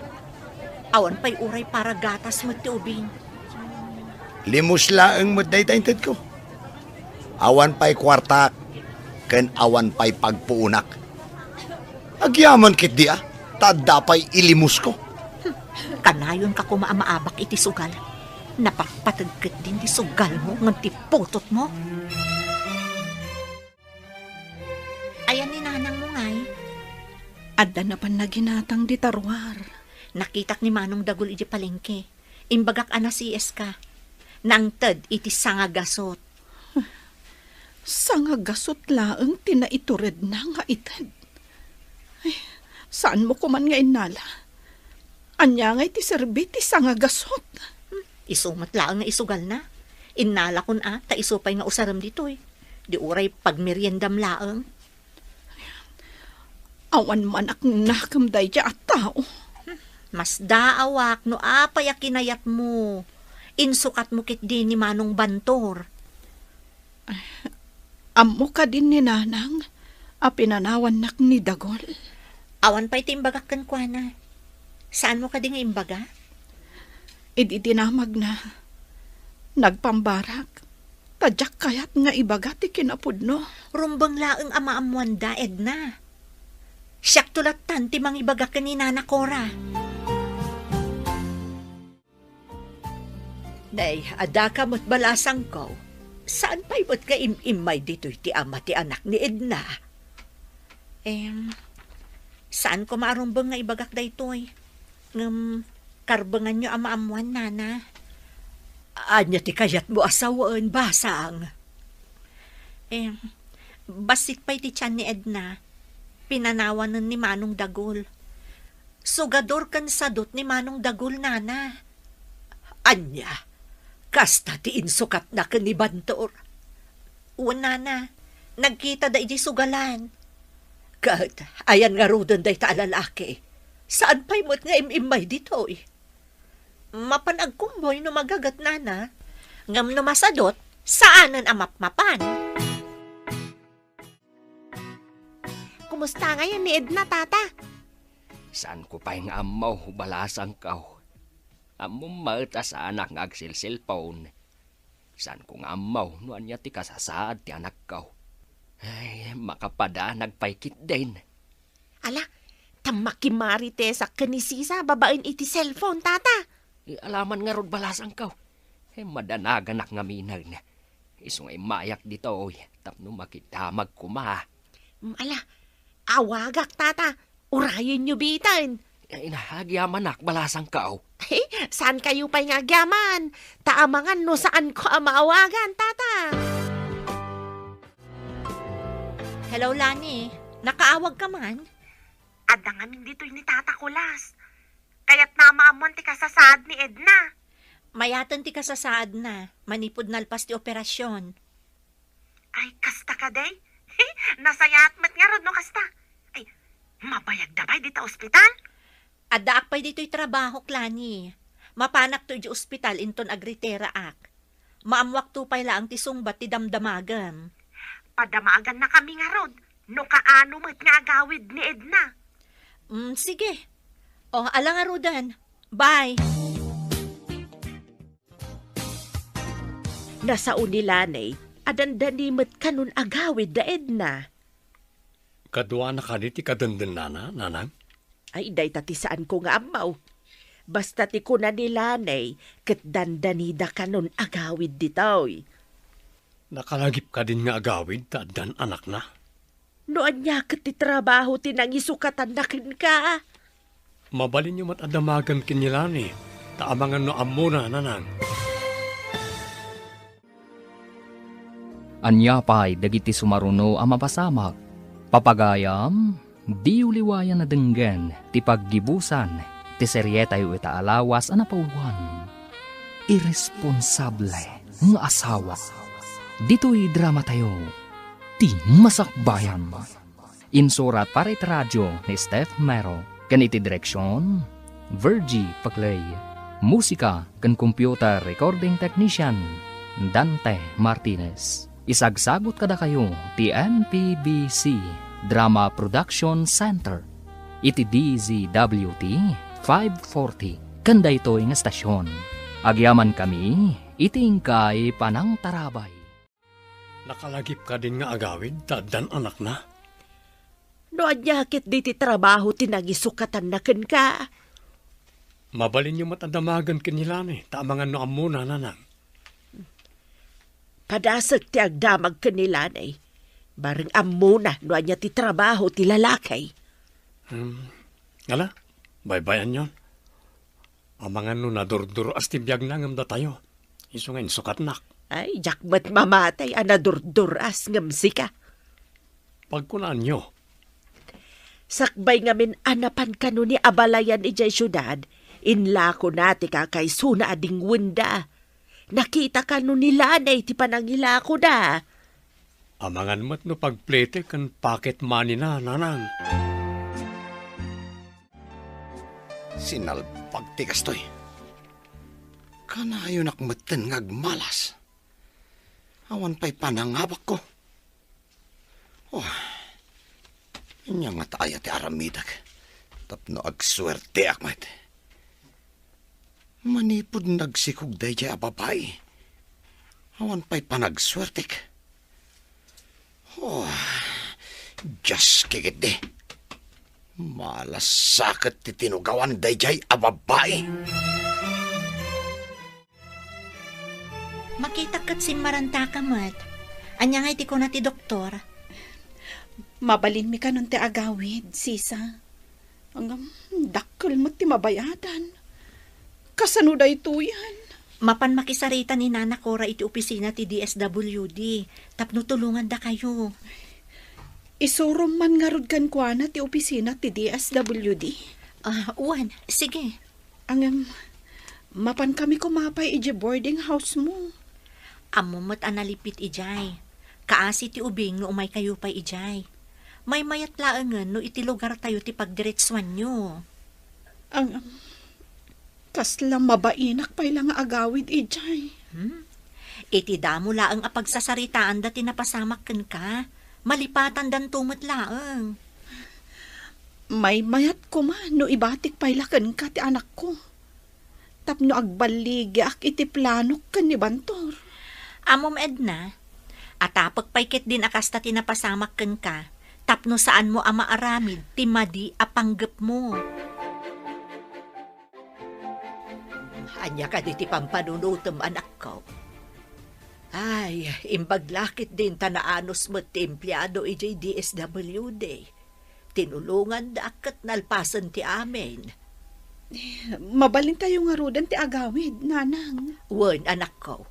Awan pay uray para gatas met ti ubing. Limos laeng met dayta intedko. Awan pay kuartak, ken awan pay pagpuonak. Agyaman ketdi a, ta adda pay ilimosko. Kanayonka koma a maabak iti sugal. Napatpateg ketdin ti sugalmo ngem ti putotmo. Ayan ni nanangmo ngay? Adda na pannaginatang dita ruar. Nakitak ni Manong Dagul iti palengke. Imbagak a nasies ka. Nangted iti sangagasut. Sangagasut laeng ti naituredna nga ited. Ay, saanmo koman nga innala? Ania ngay ti serbi ti sangagasut? Hmm, isu met laeng nga isugalna. Innalakon a, ta isu pay nga usarem ditoy. Di uray pagmeriendam laeng. Awan manaknakem dayta a tao. Masdaawak no apay a kinayatmo. Insukatmo ketdi ni Manong Bantor. Ammo kadin ni Nanang a pinanawannak ni Dagol? Awan pay ti imbagak kenkuana. Saanmo kadi nga imbaga? Idi dinamagna, nagpambarak, ta diak kayat nga ibaga ti kinapudno. Rumbeng laeng a maammoanda, Edna. Siakto lattan ti mangibaga ken ni Nana Cora. Nay, adda ka met balasangko. Saan pay met nga im-immay ditoy ti ama ti anak ni Edna? Em, saan ko maarumbeng nga ibagak daytoy. Ngem, karbenganyo a maammoan, Nana. Ania ti kayatmo a sawen, basang? Em, bassit pay ti tian ni Edna. Pinanawanen ni Manong Dagul. Sugador ken sadot ni Manong Dagul, Nana. Ania? Kasta ti insukatna ken ni Bantor? Wen, Nana. Nagkitada idiay sugalan. Ket, ayan ngaruden dayta a lalaki? Saan pay met nga im-immay ditoy? Mapan agkumbuy no magaget, Nana. Ngem no masadot, saanen a mapmapan. Kumusta ngayen ni Edna, Tata? Saanko pay nga ammo, balasangko. Ammom met a saanak nga agselselpon. Saanko nga ammo no ania ti kasasaad ti anakko. Ay, makapadanag pay ketdin. Ala, ta makimarites ken ni Sisa babaen iti cellphone, Tata. Ay, ala man ngarud, balasangko. Ay, madanaganak ngaminen. Isu nga immayak ditoy tapno makidamag koma. Mm, ala, awagak, Tata. Urayenyo biten. Ay, na, agyamanak, balasangko. Saankayo pay nga agyaman? Ta amangan no saanko a maawagan, Tata. Hello, Lani. Nakaawag ka man? Adda ngamin ditoy ni Tata Kulas. Kayatna a maammoan ti kasasaad ni Edna. Mayaten ti kasasaadna, manipud nalpas ti operasyon. Ay, kasta kadi? Nasayaat met ngarud no kasta. Ay, mabayagda pay dita ospital? Addaak pay ditoy trabahok, Lani. Mapanakto idiay ospital inton agritiraak. Maammoakto pay laeng ti sungbat ti damdamagem. Padamagannakami ngarud no kaano met nga agawid ni Edna. Mm, sige. O, ala ngaruden. Bye. Nasao ni Lani a dandani met kanon agawid da Edna. Kaduana kadi ti kadendennana, Nanang? Ay, dayta ti saanko nga ammo. Basta ti kuna ni Lani, ket dandanida kanon agawid ditoy. Nakalagip kadin nga agawid ta addan anakna? No ania ket ti trabaho ti nangisukatanna kenka? Mabalinyo met a damagem ken ni Lani, ta amangan no ammona, Nanang. Ania pay dagiti sumaruno a mapasamak? Papagayam, diyo liwayan a denggen ti paggibusan ti serietayo ita a lawas a napawan, Irresponsable nga Asawa. Ditoy dramatayo, Ti Masakbayan. Insurat para iti radio ni Steph Mero ken iti direksion, Virgie Paclay. Musika ken computer recording technician, Dante Martinez. Isagsagut kadakayo ti M P B C Drama Production Center iti D Z W T five forty ken daytoy nga estasion. Agyamankami iti inkay panangtarabay. Nakalagip kadin nga agawid ta addan anakna? No ania ket diti trabaho ti nangisukatanna kenka? Mabalinyo met a damagen ken ni Lani, ta amangan no ammona, nanang. Padasek ti agdamag ken ni Lani. Bareng ammona no ania ti trabaho ti lalaki. Hmm. Ala, baybay-anyon. Amangan no nadurdur-as ti biagna ngem datayo. Isu nga insukatnak. Ay, diak met mamatay a nadurdur-as ngem sika. Pagkunaanyo. Sakbay ngamin a napan kano ni abalayan idiay siudad, inlakona ti kakaisuna a dingwenda. Nakita kano ni Lani ti panangilakoda. Amangan met no pagplete ken pocket money na, nanang. Sinalbag ti kastoy. Kanayonak metten nga agmalas. Awan pay panangabakko. Oh, ania ngata aya ti aramidek tapno agsuerteak met? Manipud nagsikog daydiay a babai, awan pay panagsuertek. Oh, Dios, kikitdi. Malas saket ti tinugawan daydiay a babai. Makitak ket simmarantaka met. Ania ngay ti kuna ti doktor? Mabalinmi kanon ti agawid, sisa. Ngem, dakkel met ti mabayadan. Kasano daytoyen? Mapan makisarita ni Nana Cora iti opisina ti D S W D tapno tulongandakayo. Isurom man ngarud kenkuana ti opisina ti D S W D? Ah, wen, sige. Ngem, mapankami koma pay idiay boarding house mo. Ammom met a nalipit idiay. Kaasi ti ubing no umaykayo pay idiay. Maymayat laengen no iti lugartayo ti pagdiretsuanyo. Ngem, kasla mabainak pay la nga agawid idiay. Hmm? Iti damo laeng a pagsasaritaanda ti napasamak kenka, malipatandanto met laeng. Maymayat koma no ibatik pay la kenka ti anakko tapno agballigiak iti planok ken ni Bantor. Ammom, Edna, atapek pay ketdin a kasta ti napasamak kenka tapno saanmo a maaramid ti madi a panggepmo. Ania kadi ti pampanunotem, anakko? Ay, imbag la ketdin ta naanus met ti empleado idiay D S W D. Tinulongandak ket nalpasen ti amin. Mabalintayo ngaruden ti agawid, nanang. Wen, anakko.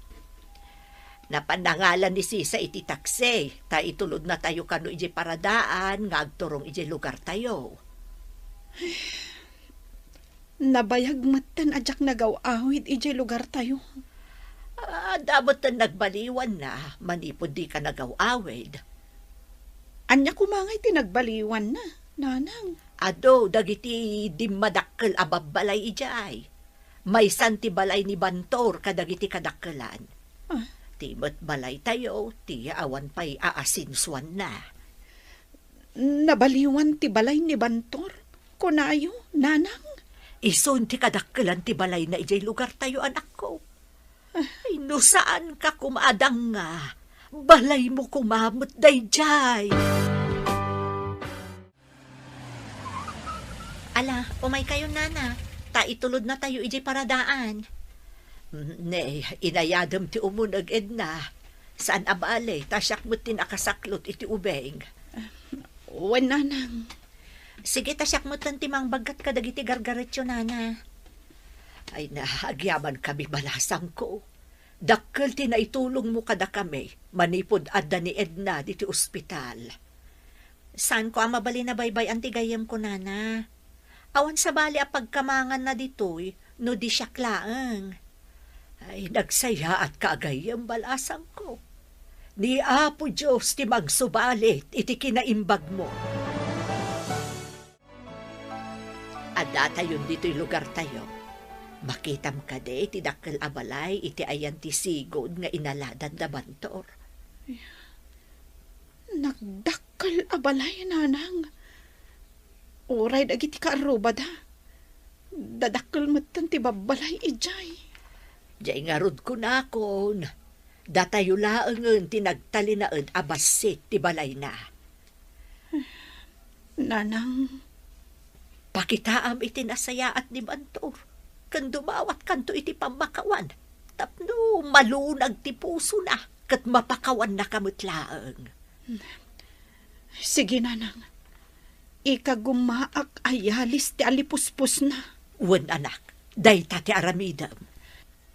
Napan nangalan ni Sisa iti taksi, ta itulodnatayo kano idiay paradaan nga agturong idiay lugartayo. Nabayag metten a diak nagaw-awid idiay lugartayo. Adda metten nagbaliwanna manipud dika nagaw-awid. Ania koma ngay ti nagbaliwanna, nanang? Adu dagiti dimmadakkel a babbalay idiay. Maysan ti balay ni Bantor kadagiti kadakkelan. Ah. Ti met balaytayo ti awan pay aasensuanna. Nabaliwan ti balay ni Bantor, kunayo, nanang? Isun ti kadakkelan ti balayna idiay lugartayo, anakko. Ay, no saanka koma a danga, balaymo koma met daydiay. Ala, umaykayo, nana, ta itulodnatayo idiay paradaan. Ne, inayadem ti umuneg, Edna. Saan a bale, ta siak met ti nakasaklot iti ubing. Wen, nanang. Sige, ta siak metten ti mangbaggat kadagiti gargaretyo, nana. Ay na, agyamankami, balasangko. Dakkel ti naitulongmo kadakami manipud adda ni Edna diti ospital. Saanko a mabalin a baybay-an ti gayyemko, nana. Awan sabali a pagkamanganna ditoy no di siak laeng. Ay, nagsayaatka a gayyem, balasangko. Ni Apo Dios ti mangsubalit iti kinaimbagmo. Addatayon ditoy lugartayo. Makitam kadi ti dakkel a balay iti ayan ti sigud nga inaladan da Bantor? Nagdakkel a balay, nanang. Uray dagiti kaarrubada, dadakkel metten ti babbalay idiay. Diay ngarud kunakon, datayo laengen ti nagtalinaed a bassit ti balayna. Nanang. Pakitaam iti nasayaat ni Bantor, ken dumawatkanto iti pammakawan, tapno malunag ti pusona, ket mapakawannaka met laeng. Sige, nanang. Ikagumaak a yalis ti alipuspusna. Wen, anak, dayta ti aramidem.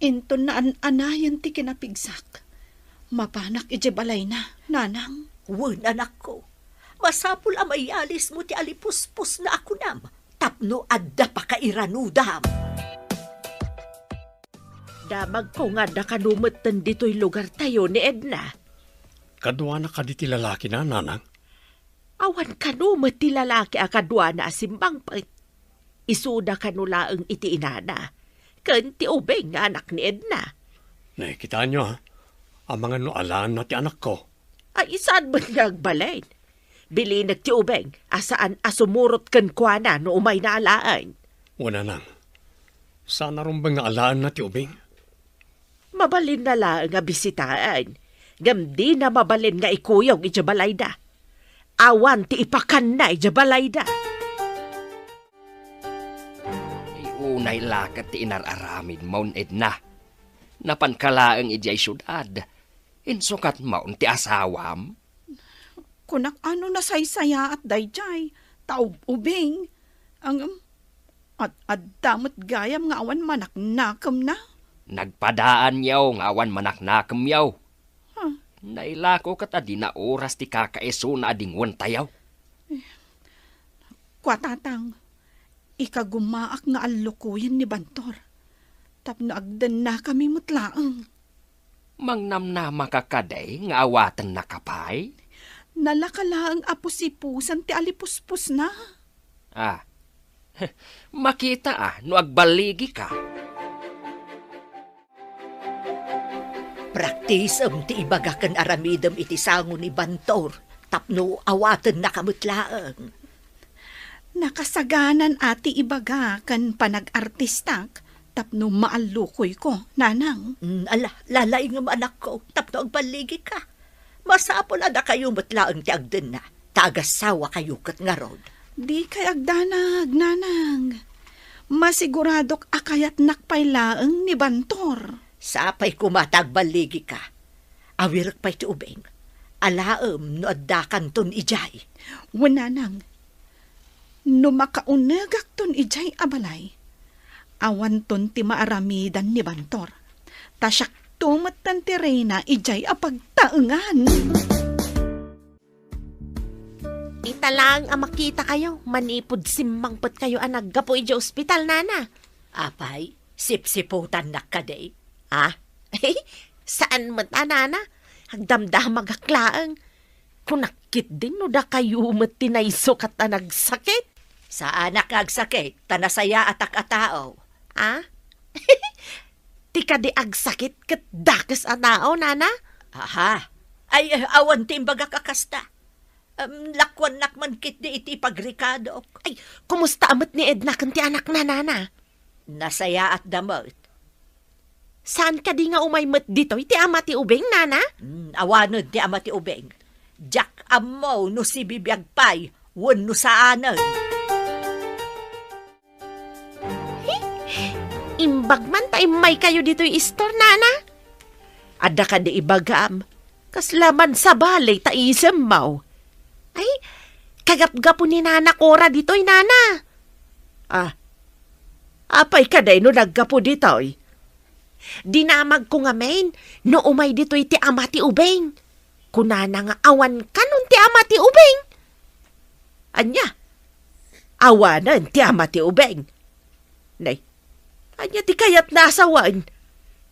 Inton naan-anayen ti kinapigsak, mapanak idiay balayna, nanang. Wen, anakko, masapul a mayalismo ti alipuspusna a kunam tapno adda pakairanudam. Damagko nga adda kano metten ditoy lugartayo ni Edna. Kaduana kadi ti lalakina, nanang? Awan kano met ti lalaki a kaduana a simmangpet. Isuda kano laeng iti inana, ken ti ubing nga anak ni Edna. Ne, kitaenyo, a, amangan no alaenna ti anakko. Ay, saan met nga agbalin? Bilinek ti ubing a saan a sumurot kenkuana no umayna alaen. Wen, nanang, saan a rumbeng nga alaenna ti ubing. Mabalinna laeng a bisitaen, ngem dina mabalin nga ikuyog idiay balayda. Awan ti ipakanna idiay balayda. Ay, unay la ket ti inar-aramidmo, Edna. Napanka laeng idiay siudad. Insukat maon ti asawam? Kunak a no nasaysayaat daydiay, ta ub-ubing. Ngem, ad-adda met gayam nga awan manaknakemna. Nagpadaanyo nga awan manaknakemyo. Huh. Nailako ket a dina oras ti kakaisuna a dingwentayo. Kua, tatang, ikagumaak nga allukoyen ni Bantor, tapno agdennakami met laeng. Mangnamnamaka kadi nga awatennaka pay? Nalaka laeng a pusipusan ti alipuspusna. Ah, makita a no agballigika. Praktisem ti ibaga ken aramidem iti sango ni Bantor tapno awatennaka met laeng. Nakasaganan a ti ibaga ken panag-artistak tapno maallukoyko, nanang. Mm, ala, lalaingem, anakko, tapno agballigika. Masapul a dakayo met laeng ti agdenna, ta agasawakayo ket ngarud. Dikay agdanag, nanang. Masiguradok a kayatnak pay laeng ni Bantor. Sapay koma ta agballigika. Awirek pay ti ubing. Alaem no addakanton idiay. Wen, nanang, no makaunegakton idiay a balay, awanton ti maaramidan ni Bantor. Ta siakto metten ti reyna idiay a pagtaengan. Ita laeng a makitakayo manipud simmangpetkayo a naggapu idiay ospital, nana. Apay, sipsiputannak kadi? Ah? Saan met a, nana. Agdamdamagak laeng. Kunak ketdi no dakayo met ti naisukat a nagsakit. Saanak nga agsakit, ta nasayaatak a tao. Ah? Ti kadi agsakit ket dakes a tao, nana? Aha. Ay, eh, awan ti imbagak a kasta. Em, lakuannak man ketdi iti pagrikadok. Ay, kumusta met ni Edna ken ti anakna, nana? Nasayaatda met. Saan kadi nga umay met ditoy ti ama ti ubing, nana? Hmm, awanen ti ama ti ubing. Diak ammo no sibibiag pay wenno saanen. Hi! Imbag man ta immaykayo ditoy istor, nana? Adda kadi ibagam, kasla man sabali ta isemmo. Ay, kagapgapo ni Nana Cora ditoy, nana. Ah, apay kadi no naggapu ditoy? Dinamagko ngamin no umay ditoy ti ama ti ubing. Kunana nga awan kanon ti ama ti ubing. Ania? Awanen ti ama ti ubing. Nay, ania ti kayatna a sawen?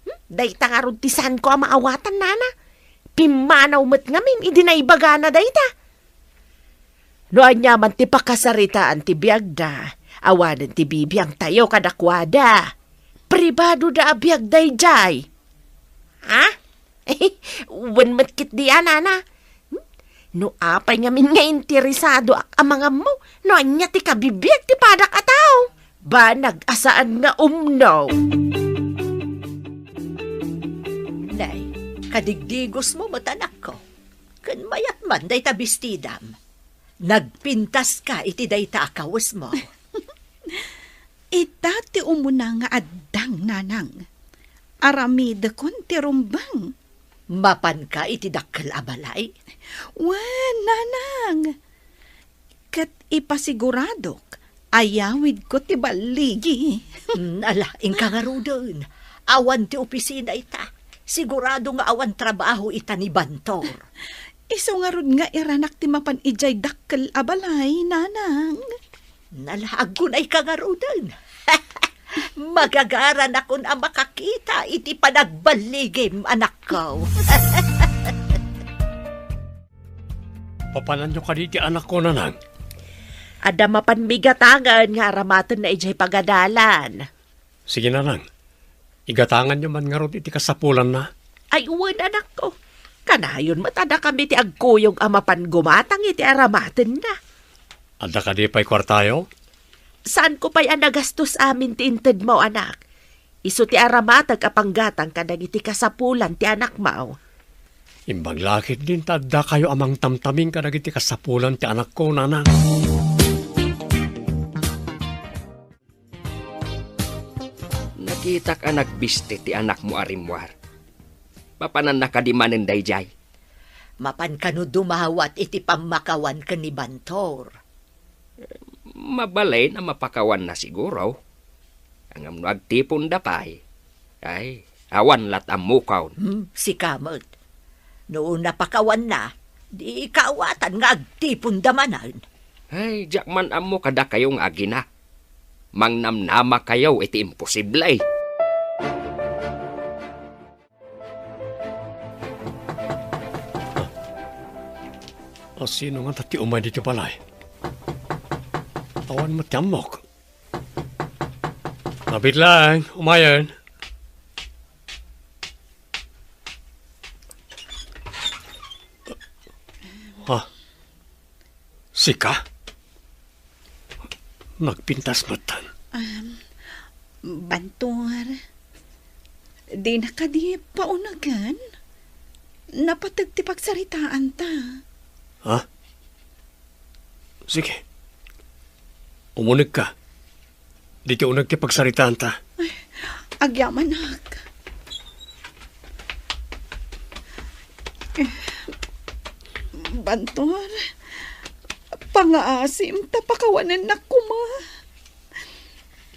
Hmm? Dayta ngarud ti saanko a maawatan, nana. Pimmanaw met ngamin idi naibagana dayta. No ania man ti pakasaritaan ti biagda, awanen ti bibiangtayo kadakuada. Pribadoda a biag daydiay. Ha? Wen met ketdi a, nana. Hmm? No apay ngamin nga interesadoak a mangammo, no ania ti kabibiag ti padak a tao? Banag a saan nga umno. Nay, kadigdigosmo met, anakko. Ken mayat man dayta bestidam. Nagpintaska iti dayta a kawesmo. Ita ti umuna nga addang, nanang. Aramidekon ti rumbeng. Mapanka iti dakkel a balay? Wen, nanang. Ket ipasiguradok, ayawidko ti balligi. Mm, ala, inka ngaruden. Awan ti opisina ita. Sigurado nga awan trabaho ita ni Bantor. Isu ngarud nga iranak ti mapan idiay dakkel a balay, nanang. Nalaag ko na ika ngaruden. Magagaranakon a makakita iti panagballigim, anakko. Papananyo kadi ti anakko, nanang? Adda mapan migatangen nga aramatenna idiay pagadalan. Sige, nanang. Igatanganyo man ngarud iti kasapulanna. Ay, wen, anakko. Kanayon met a dakami ti agkuyog a mapan gumatang iti aramatenna. Adda kadi pay kuartayo? Saanko pay a nagastos amin ti intedmo, anak. Isu ti aramatek a panggatang kadagiti kasapulan ti anakmo. Imbag la ketdin ta addakayo a mangtamtamin kadagiti kasapulan ti anakko, nanang. Nakitak a nagbisti ti anakmo a rimmuar. Mapananna kadi manen daydiay? Mapan kano dumawat iti pammakawan ken ni Bantor? Mabalin a mapakawanna siguro. Ngem no agtiponda pay, ay, awan lat' ammokon. Hmm, sika met. No napakawanna, di kaawatan nga agtiponda manen. Ay, diak man ammo kadakayo nga agina. Mangnamnamakayo iti imposible. A, sino ngata ti umay ditoy balay? Awan met ti ammok. Mabit laeng, umayen. Ha? Sika? Nagpintas metten. Am, Bantor, dina kadi paunegen? Napateg ti pagsaritaanta. Ha? Sige. Umunegka. Ditoy uneg ti pagsaritaanta. Ay, agyamanak. Bantor, pangaasim ta pakawanennak koma.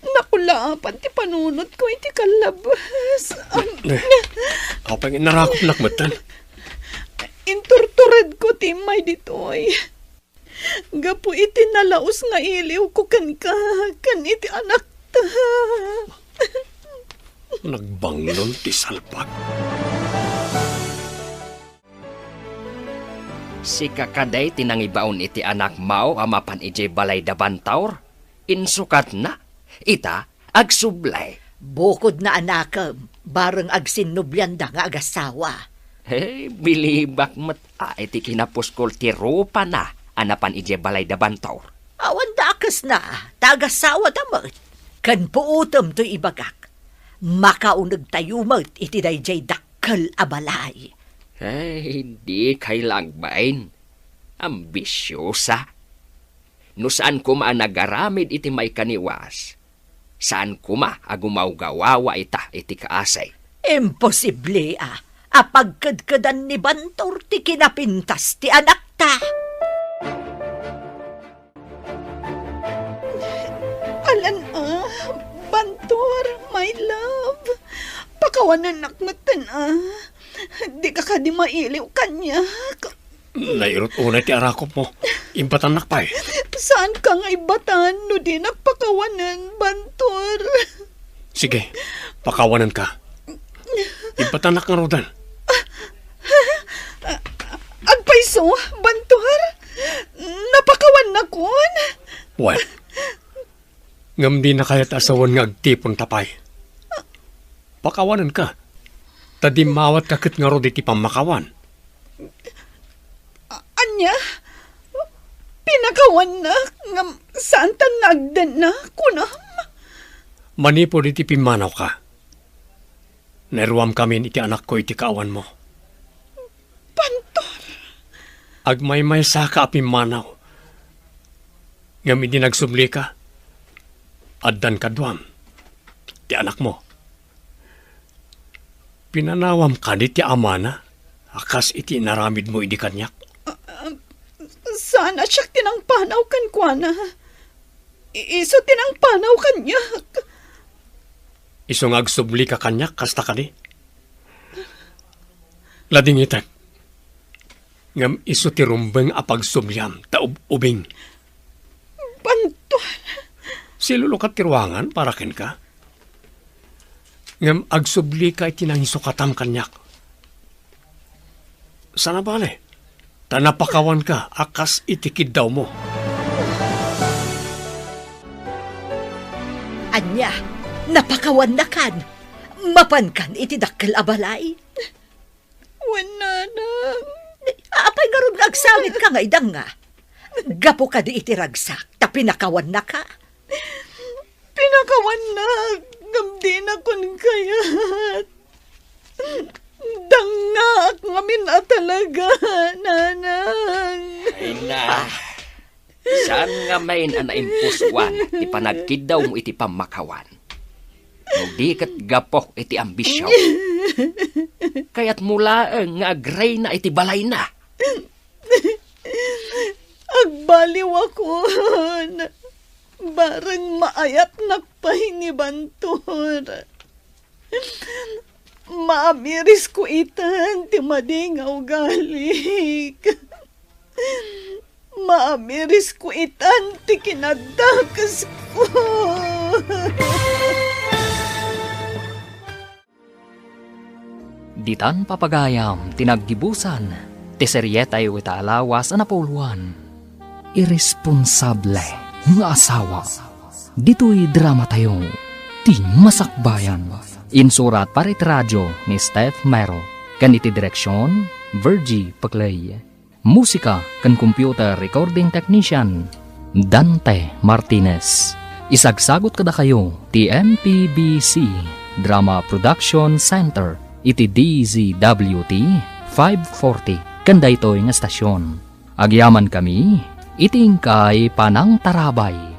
Nakulaapan ti panunotko iti kallabas. Eh, apay nga inarakopnak metten? Inturturedko ti immay ditoy. Gapu iti nalaus nga iliwko kenka, ken iti anakta. Nagbanglon ti salbag. Sika kadi ti nangibaon iti anakmo a mapan idiay balay da Bantor? Insukatna, ita, agsublay. Bukodna, anakem, bareng agsinnobianda nga agasawa. He, bilibak met a iti kinapuskol ti rupana a napan idiay balay da Bantor. Awan dakesna, ta agasawada met. Ken puotem toy ibagak, makaunegtayo met iti daydiay dakkel a balay. Ay, dikay la agbain. Ambisiosa. No saan koma a nagaramid iti maikaniwas, saan koma a gumawgawawa ita iti kaasi. Imposible a, a pagkedkedan ni Bantor ti kinapintas ti anakta. Alan a, Bantor, my love. Pakawanennak metten a. Dika kadi mailiw kaniak? Nairut unay ti arakopmo. Imbatannak pay. Saanka nga imbatan no dinak pakawanen, Bantor? Sige, pakawanenka. Imbatannak ngaruden. Agpayso, Bantor? Napakawannakon? Wen. Ngem dina kayat a sawen nga agtiponta pay. Pakawanenka. Ta dimmawatka ket ngarud iti pammakawan. A-, ania? Pinakawannak ngem saantan nga agdenna, kunam? Manipud iti pimmanawka, nairuamkamin iti anakko iti kaawanmo. Pantor! Agmaymaysaka a pimmanaw, ngem idi nagsublika, addan kaduam ti anakmo. Pinanawam kadi ti amana a kas iti inaramidmo idi kaniak? Ah, ah, saan a siak ti nangpanaw kenkuana. I-, isu ti nangpanaw kaniak. Isu nga agsublika kaniak, kasta kadi? Ladingitek. Ngem isu ti rumbeng a pagsubliam ta ub-ubing. Bantuan. Silulukat ti ruangan para kenka. Ngem agsublika iti nangisukatam kaniak. Saan a bale, ta napakawanka a kas iti kiddawmo. Ania, napakawannakan? Mapankan iti dakkel a balay? Wen, nanang. Apay ngarud nga agsangitka nga idanga? Gapu kadi iti ragsak, ta pinakawannaka? Pinakawannak, ngem dinakon kayat. Dangngaak ngamin a talaga, nanang. Ay na. Saan ngamin a naimpusuan ti panagkiddawmo iti pammakawan? No di ket gapu iti ambisio. Kayatmo laeng nga agreyna iti balayna. Agbaliwakon. Bareng maayatnak pay ni Bantor. Maamirisko itan ti madi nga ugalik. Maamirisko itan ti kinadakesko. Ditan papagayam ti naggibusan ti serietayo ita a lawas a napuloan. Irresponsable nga asawa. Ditoy dramatayo, Ti Masakbayan. Insurat para iti radio ni Steph Mero ken iti direksion, Virgie Paclay. Musika ken computer recording technician, Dante Martinez. Isagsagut kadakayo ti M P B C Drama Production Center iti D Z W T five forty ken daytoy nga estasion. Agyamankami iti inkay panangtarabay.